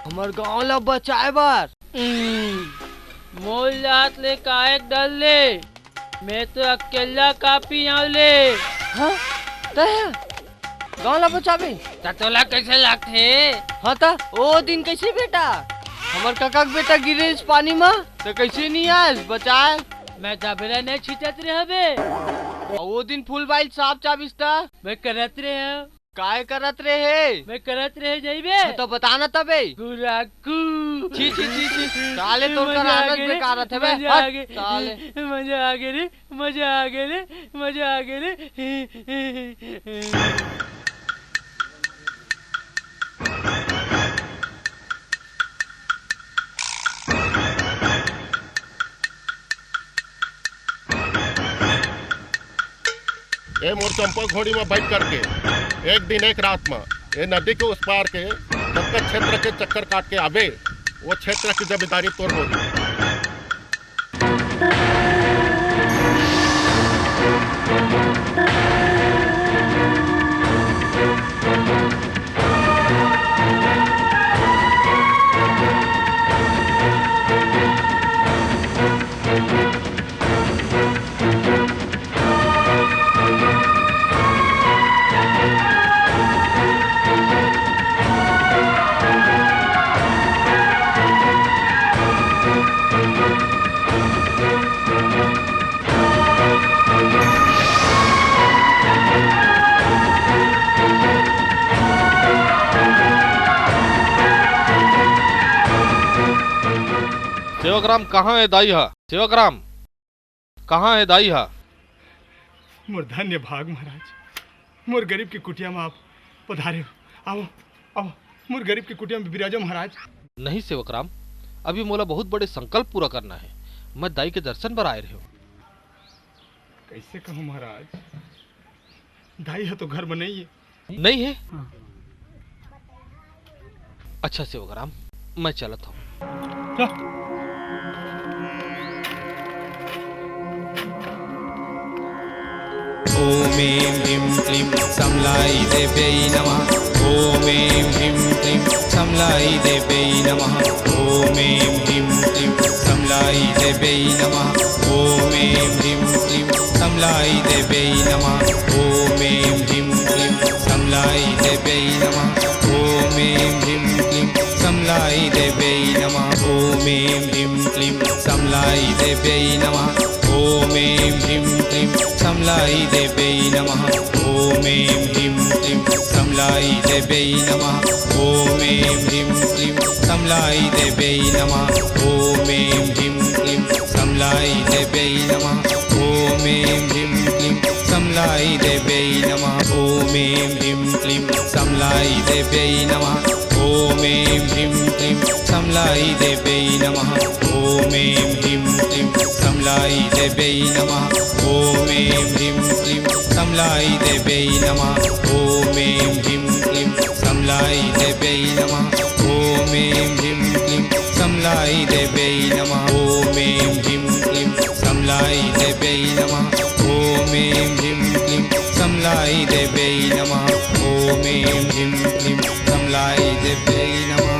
हमर गांव ला बचाए बर। हम्म, मोर जात ले काहे डर ले? मैं तो अकेला काफी हंव ले। हाँ? तैं गांव ला बचाबे? त तोला कैसे लगथे? हाँ त, ओ दिन कैसे बेटा? हमर कका के बेटा गिरे रिहिस पानी म, त कैसे नहीं आयस बचाए? मैं दबेला नहीं छींचत रहे बे। अउ ओ दिन फूल बाइल सांप चाबिस त? मैं करत रहे हंव। काय करत रहे? मैं करत रहे जइबे। हाँ, तो बता ना तबे। गुराकू। छी, छी, छी, छी। साले तोर मजा आ करानच गे रे, बेकार रथे बे। मजा आ हट, गे। साले। मजा आ गे रे, मजा आ गे रे, मजा आ गे रे। ए मोर चंपा घोड़ी म बैठ करके एक दिन एक रात म ए नदी के उस पार के जतका क्षेत्र के चक्कर काट के आबे, वो क्षेत्र के जमींदारी तोर होही। सेवक राम, कहाँ हे दाई हा? सेवक राम, कहाँ हे दाई हा? मोर धन्य भाग महाराज, मोर गरीब के कुटिया म आप पधारे हो। आओ, आओ, मोर गरीब के कुटिया म बिराजो महाराज। नहीं सेवक राम, अभी मोला बहुत बड़े संकल्प पूरा करना हे। मैं दाई के दर्शन बर आए रहेंव। कैसे कहूँ महाराज, दाई ह तो घर म नहीं हे। नहीं हे? हाँ। अच्छा सेवक राम, मैं चलत हंव। चल। ओम एं ह्रीं क्लीं समलाई देव्यै नमः। ओम एं ह्रीं क्लीं समलाई देव्यै नमः। ओम एं ह्रीं क्लीं समलाई देव्यै नमः। ओम एं ह्रीं क्लीं समलाई देव्यै नमः। ओम एं ह्रीं क्लीं समलाई देव्यै नमः। ओम एं ह्रीं क्लीं समलाई देव्यै नमः। ओम एं ह्रीं क्लीं समलाई देव्यै नमः। ओम एं ह्रीं क्लीं समलाई देव्यै नमः। ओम एं ह्रीं क्लीं समलाई देव्यै नमः। ओम एं ह्रीं क्लीं समलाई देव्यै नमः। ओम एं ह्रीं क्लीं समलाई देव्यै नमः। ओम एं ह्रीं क्लीं समलाई देव्यै नमः। ॐ ऐं ह्रीं क्लीं समलाई देव्यै नमः। ॐ ऐं ह्रीं क्लीं समलाई देव्यै नमः। ॐ ऐं ह्रीं क्लीं समलाई देव्यै नमः। ॐ ऐं ह्रीं क्लीं समलाई देव्यै नमः। ॐ ऐं ह्रीं क्लीं समलाई देव्यै नमः। ॐ ऐं ह्रीं क्लीं समलाई देव्यै नमः। ॐ ऐं ह्रीं क्लीं समलाई देव्यै नमः। ॐ ऐं ह्रीं क्लीं समलाई देव्यै नमः। ॐ ऐं ह्रीं क्लीं समलाई देव्यै नमः।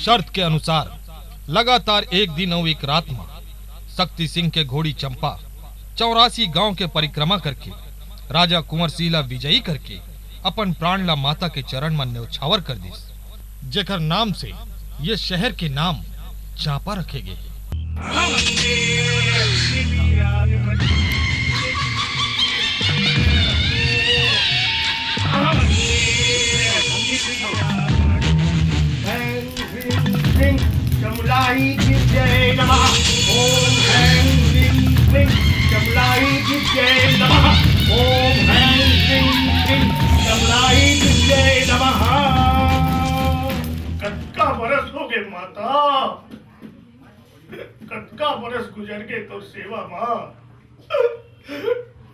शर्त के अनुसार लगातार एक दिन अउ एक रात म शक्ति सिंह के घोड़ी चंपा चौरासी गांव के परिक्रमा करके राजा कुंवरसी ला विजयी करके अपन प्राण ला माता के चरण म न्यौछावर कर दिस, जेकर नाम से ये शहर के नाम चांपा रखे गे हे। ह्रीं क्लीं चमलाई विद्यै नमः। ॐ ह्रीं क्लीं चमलाई विद्यै नमः। ॐ ह्रीं क्लीं चमलाई विद्यै नमः। कतका बरस होगे माता, कतका बरस गुजर गे तोर सेवा मा,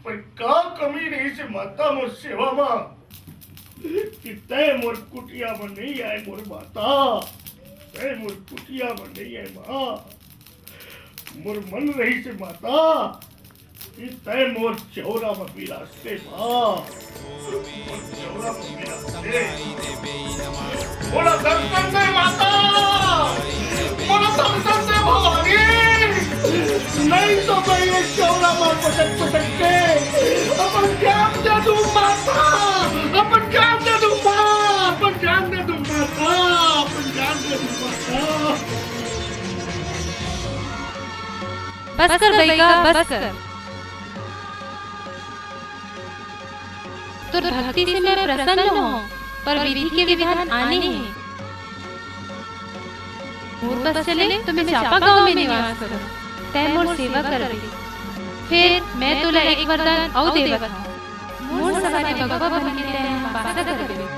पर का कमी रहिसे माता मोर सेवा मा? कि तैं मोर कुटिया म नइ आए मोर माता, तैं मोर कुटिया म नइ आए माँ। मोर मन रहिसे माता कि तैं मोर चौरा म बिराजते माँ। मोर चौरा म बिराजते। मोला दर्शन दे माता, मोला दर्शन दे भवानी। नहीं तो मैं ये चौरा म पटक पटक के अपन जान दे दूं माता, अपन जान दे दूं माँ, अपन जान दे दूं माता, अपन जान दे दूं माता। बस कर बइगा, बस कर। तोर भक्ति से मैं प्रसन्न हों, पर विधि के विधान आने हे। मोर बस चले तो मैं चांपा गांव में निवास करूं, तैं मोर सेवा करबे। फेर मैं तोला एक वरदान अउ देवत हंव, मोर सवारी बघवा बन के तैं बासा करबे।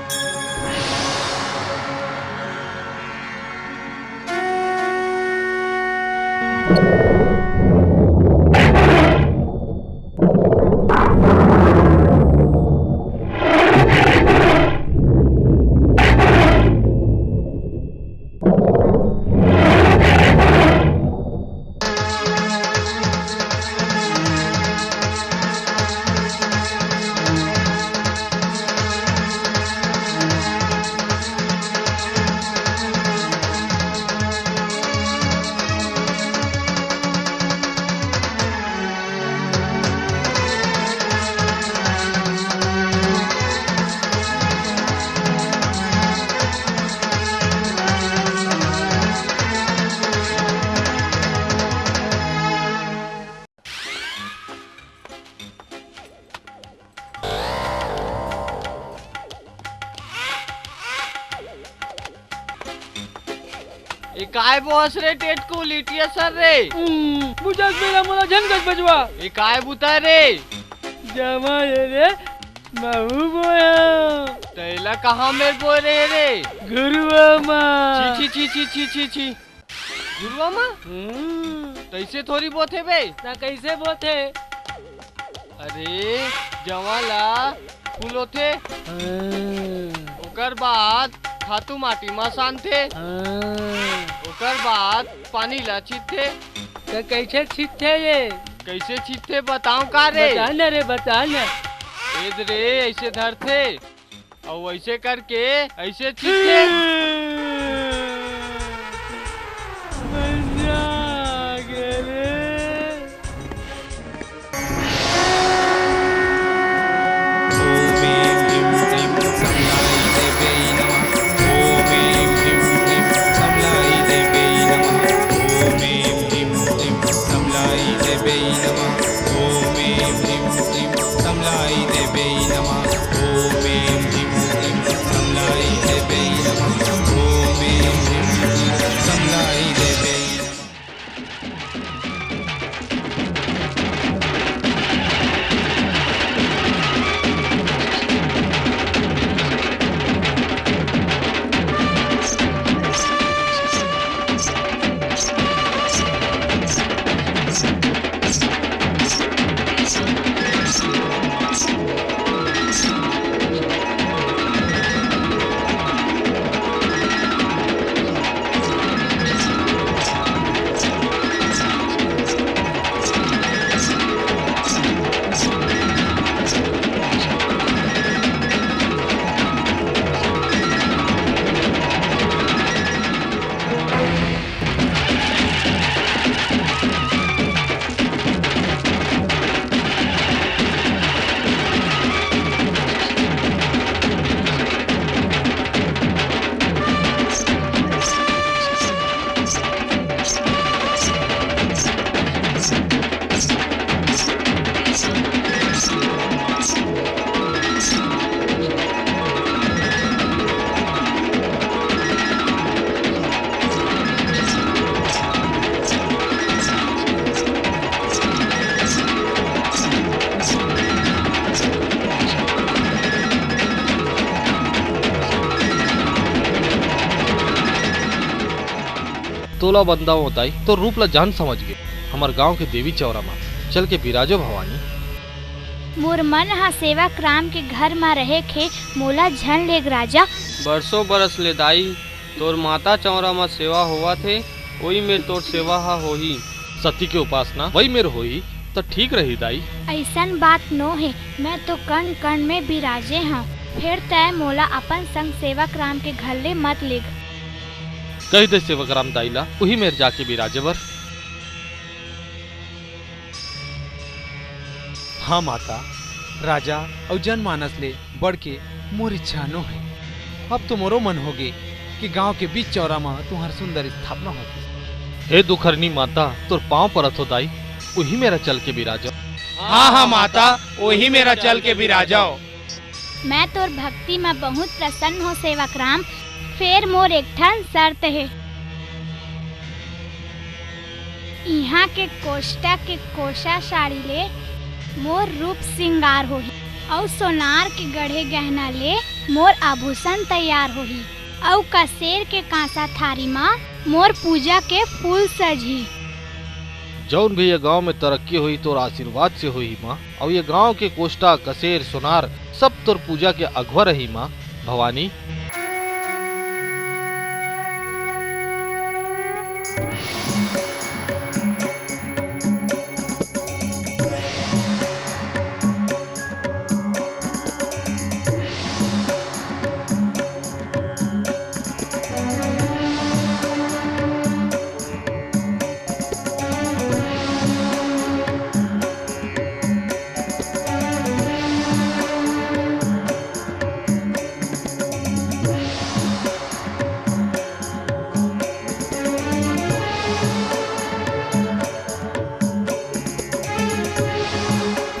ए काय बोहस रे टेटकू लिटिया सर रे? हम्म, बुझस बेरा मोला झन गज बजवा। ए काय बुता रे? जमा ये रे, महू बोया। तैला कहाँ मेर बोय रहे रे? घुरुवा मा। छी, छी, छी, छी। घुरुवा मा? हम्म। तैसे थोरी बोथे बे। ना कैसे बोथे? अरे, जवा ला फुलोथे। हाँ। ओकर बाद खातू माटी मा सानथे। हाँ। ओकर बाद पानी ला छींचथे। त कैसे छींचथे ये? कैसे छींचथे बताओ का रे? बता ना रे, बता ना। एद रे, ऐसे धरथे। अउ ऐसे करके ऐसे छींचथे। मजा आ गया रे। ॐ ऐं ह्रीं क्लीं समलाई देव्यै नमः। ॐ ऐं ह्रीं क्लीं समलाई देव्यै नमः। ॐ ऐं ह्रीं क्लीं समलाई देव्यै नमः। ॐ ऐं ह्रीं क्लीं समलाई देव्यै नमः। तोला बंदावों दाई, तोर रूप ला जान समझ गे। हमर गांव के देवी चौरा मा चल के बिराजो भवानी। मोर मन ह सेवक राम के घर मा रहे के, मोला झन लेग राजा। बरसों बरस ले दाई, तोर माता चौरा मा सेवा होवत हे, ओई मेर तोर सेवा ह होही। सती के उपासना वही मेर होही, त ठीक रही दाई। अइसन बात नो हे, मैं तो कण कण में बिराजे हंव, फेर तैं मोला अपन संग सेवक राम के घर ले मत लेग। कहि दे सेवक राम दाई ला, उही मेर जाके बिराजे बर। हाँ माता, राजा अउ जनमानस ले बढ़ के मोर इच्छा नो हे। अब तो मोरो मन होगे कि गांव के बीच चौरा म तुंहर सुंदर स्थापना होतिस। हे दुखरनी माता, तोर पांव परत हों दाई, उही मेरा चल के बिराजव। हाँ, हाँ माता, उही मेरा चल के बिराजव। मैं तोर भक्ति म बहुत प्रसन्न हों सेवक राम, फेर मोर एक ठन शर्त हे। इहाँ के कोष्टा के कोसा साड़ी ले मोर रूप सिंगार होही, अउ सोनार के गढ़े गहना ले मोर आभूषण तैयार होही, अउ कसेर के कांसा थारी म मोर पूजा के फूल सजही। जउन भी ये गांव में तरक्की होही, तोर आशीर्वाद से होही माँ। अउ ये गांव के कोष्टा, कसेर, सोनार सब तोर पूजा के अगुवा रही माँ भवानी।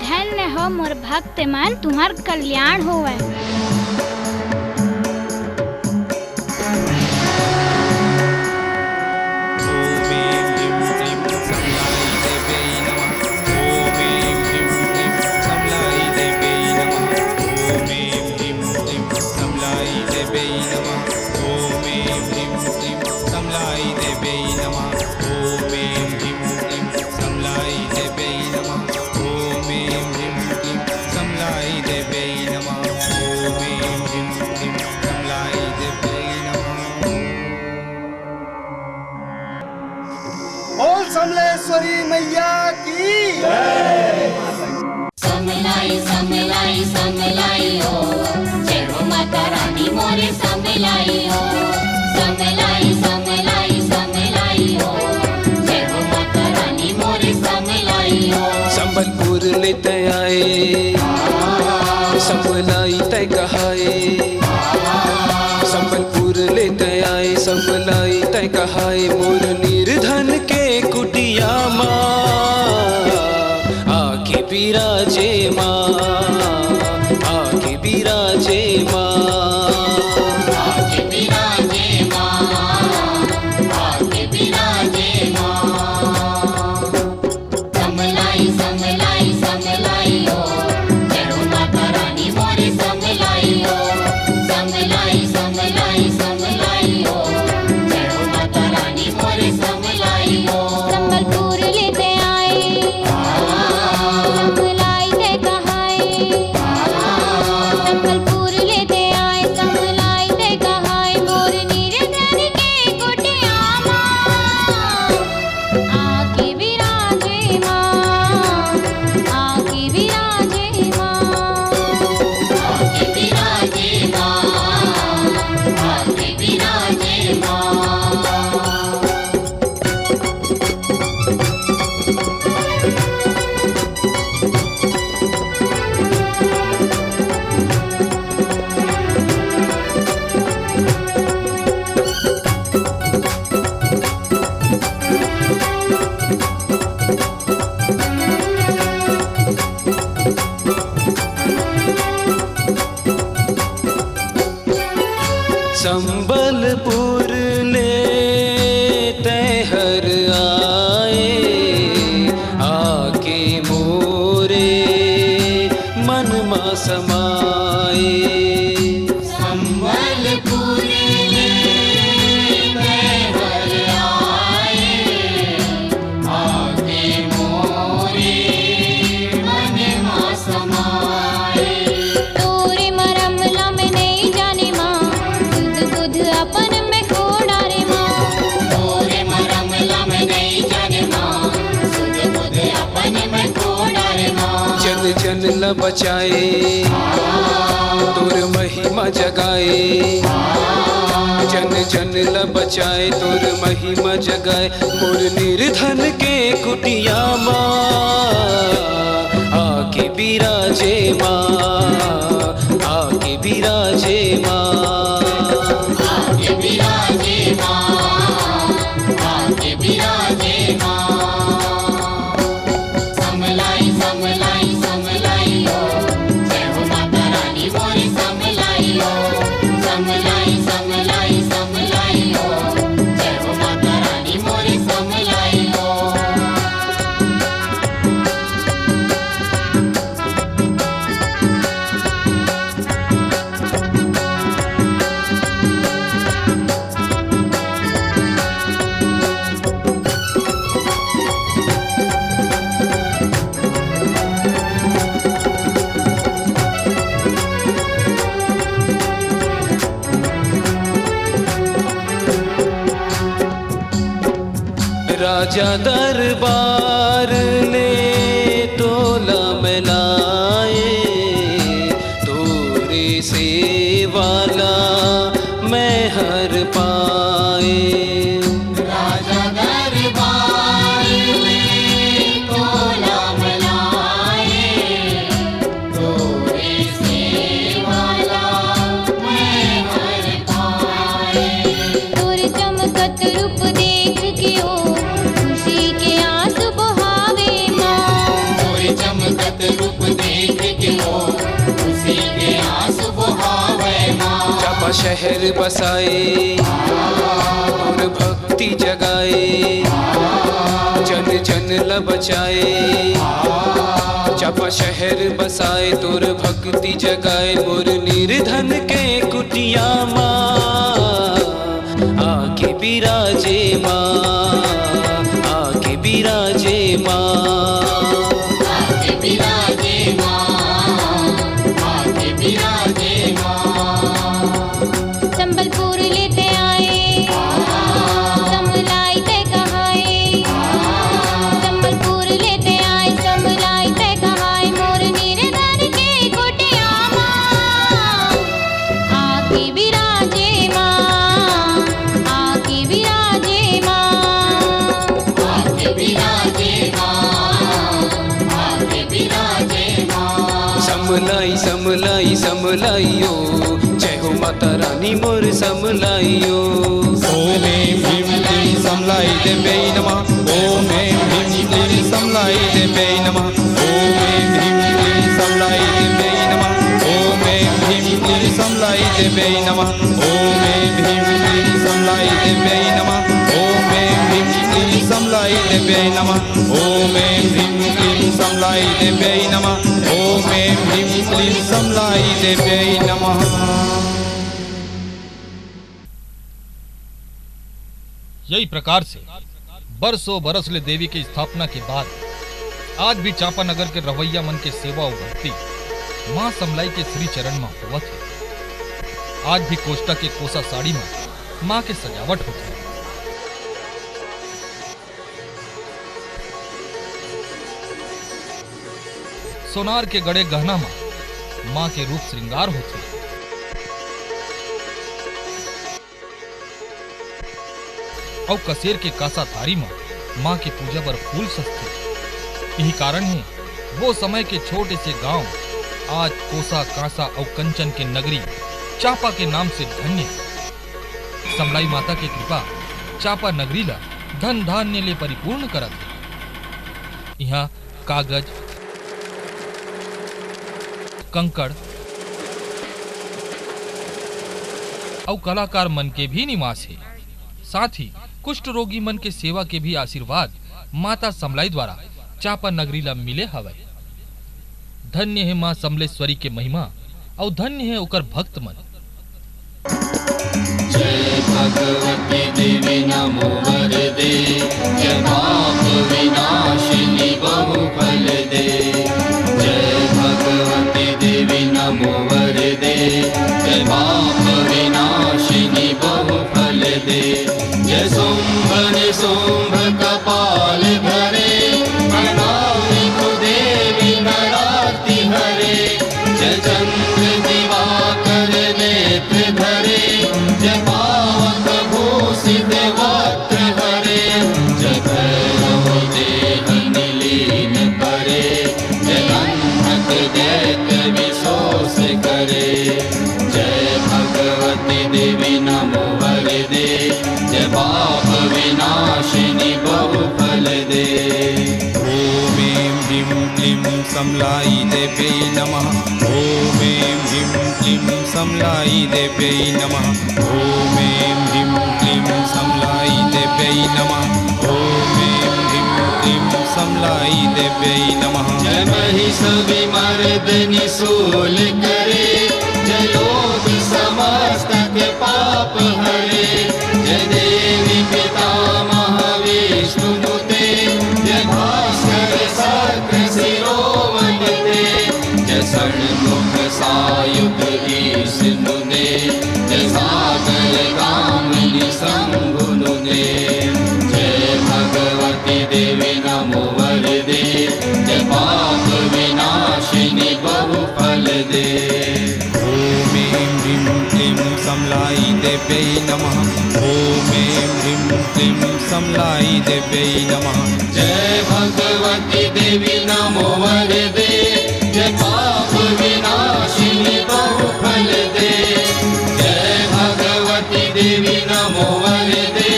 धन्य हो मोर भक्त मन, तुम्हार कल्याण होवय। बोल समलेश्वरी मैया की। समलाई, समलाई, समलाई हो, जय हो माता रानी मोरे समलाई हो। समलाई, समलाई, समलाई हो, जय हो माता रानी मोरे समलाई हो। संबलपुर ले तैं आए, समलाई तैं कहाए। संबलपुर ले तैं आए, समलाई तैं कहाए। मोर निर्धन के कुटिया मा आके बिराजे माँ, आके बिराजे माँ। आके बिराजे माँ, आके बिराजे माँ। समलाई, समलाई, समलाई हो, जय हो माता रानी मोरे समलाई हो। समलाई, समलाई, समलाई हो, जय हो माता रानी मोरे ल बचाए, तोर महिमा जगाए, जन जन ल बचाए, तोर महिमा जगाए, मोर निर्धन के कुटिया मा आके बिराजे माँ, आके बिराजे माँ। आके बिराजे माँ, आके बिराजे माँ। समलाई, समलाई, समलाई ओ, जय हो माता रानी मोरी समलाई ओ। समलाई, समलाई, समलाई ओ, जय हो माता रानी मोरी समलाई ओ। राजा दरबार ले तोला मैं लाए, तोरे सेवा ला मैं हर पाए। राजा दरबार ले तोला मैं लाए, तोरे सेवा ला मैं हर पाए। तोर चमकत रूप देख के ओ, खुशी के आंसू बहावे माँ। तोर चमकत रूप देख के ओ, खुशी के आंसू बहावे माँ। चांपा शहर बसाए, तोर भक्ति जगाए, जन जन ल बचाए। चांपा शहर बसाए, तोर भक्ति जगाए, मोर निर्धन के कुटिया मा आके बिराजे माँ, आके बिराजे माँ। आके बिराजे माँ, आके बिराजे माँ। संबलपुर ले ते आए, समलाई ते कहाए। संबलपुर ले ते आए, समलाई ते कहाए। मोर निर्धन के कुटिया माँ आके बिराजे माँ, आके बिराजे माँ। आके बिराजे माँ, आके बिराजे माँ। समलाई, समलाई, समलाई ओ, जय हो माता रानी मोर समलाई ओ। ओम ऐं भीम क्लीं समलाई देव्यै नमः। ओम ऐं भीम क्लीं समलाई देव्यै नमः। ओम ऐं भीम क्लीं समलाई देव्यै नमः। ओम ऐं भीम क्लीं समलाई देव्यै नमः। ओम ऐं भीम क्लीं समलाई देव्यै नमः। ओम ऐं भीम क्लीं समलाई देव्यै नमः। ओम ऐं भीम क्लीं समलाई देव्यै नमः। ओम ऐं भीम क्लीं समलाई देव्यै नमः। यही प्रकार से बरसों बरस ले देवी के स्थापना के बाद आज भी चांपा नगर के रहवैया मन के सेवा अउ भक्ति माँ समलाई के श्री चरण म होवत हे। आज भी कोष्टा के कोसा साड़ी म माँ के सजावट होथे। सोनार के गड़े गहना म माँ के रूप श्रृंगार होथे। अउ कसेर के कांसा थारी म माँ के पूजा बर फूल सजथे। यही कारण हे, वो समय के छोटे से गांव आज कोसा, कांसा अउ कंचन के नगरी चांपा के नाम से धन्य हे। समलाई माता के कृपा चांपा नगरी ला धन धान्य ले परिपूर्ण करत हे। इहाँ कागज, कंकड़ अउ कलाकार मन के भी निवास हे। साथ ही कुष्ठ रोगी मन के सेवा के भी आशीर्वाद माता समलाई द्वारा चांपा नगरी ला मिले हवय। धन्य हे माँ समलेश्वरी के महिमा अउ धन्य हे ओकर भक्त मन। जय भगवती देवी नमो वरदे, जय पाप विनाशिनी बहुफलदे। जय भगवती देवी नमो वरदे, जय पाप विनाशिनी बहुफलदे। जय शुंभ निशुंभ कपाल धरे, प्रणाम निकुदेवी नराति हरे। समलाई देव्यै नमः। ॐ ऐं ह्रीं क्लीं समलाई देव्यै नमः। ॐ ऐं ह्रीं क्लीं समलाई देव्यै नमः। ॐ ऐं ह्रीं क्लीं समलाई देव्यै नमः। जय महिष विमर्दनि शूल करे, जय लोक समस्त के पाप हरे, जय देवी पितामह विष्णु ते, जय भास्कर शक्र शिरोमणि ते, जय षण्मुख सायुध ईश नु दे, जय सागर गामिनी शंभु नु दे। जय भगवती देवी नमो वरदे, जय पाप विनाशिनी बहुफल दे। ॐ ऐं ह्रीं क्लीं समलाई देव्यै नमः। ॐ ऐं ह्रीं क्लीं समलाई देव्यै नमः। जय भगवती देवी नमो वरदे, जय पाप विनाशिनी बहुफल दे। जय भगवती देवी नमो वरदे,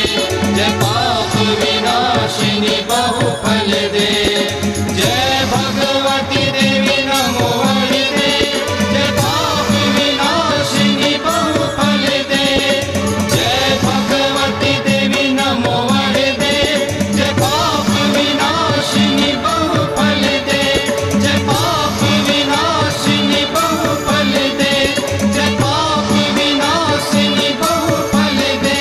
जय पाप विनाशिनी बहुफल दे। जय भगवती देवी नमो वरदे, जय पाप विनाशिनी बहुफल दे। जय भगवती देवी नमो वरदे, जय पाप विनाशिनी बहुफल दे। जय पाप विनाशिनी बहुफल दे। जय पाप विनाशिनी बहुफल दे।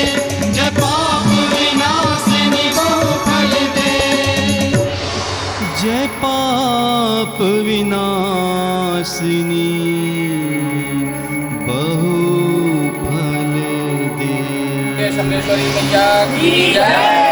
जय पाप विनाशिनी बहुफल दे। जय पाप विनाशिनी बहुफल दे। दुर्गेश्वरी मैया की जय।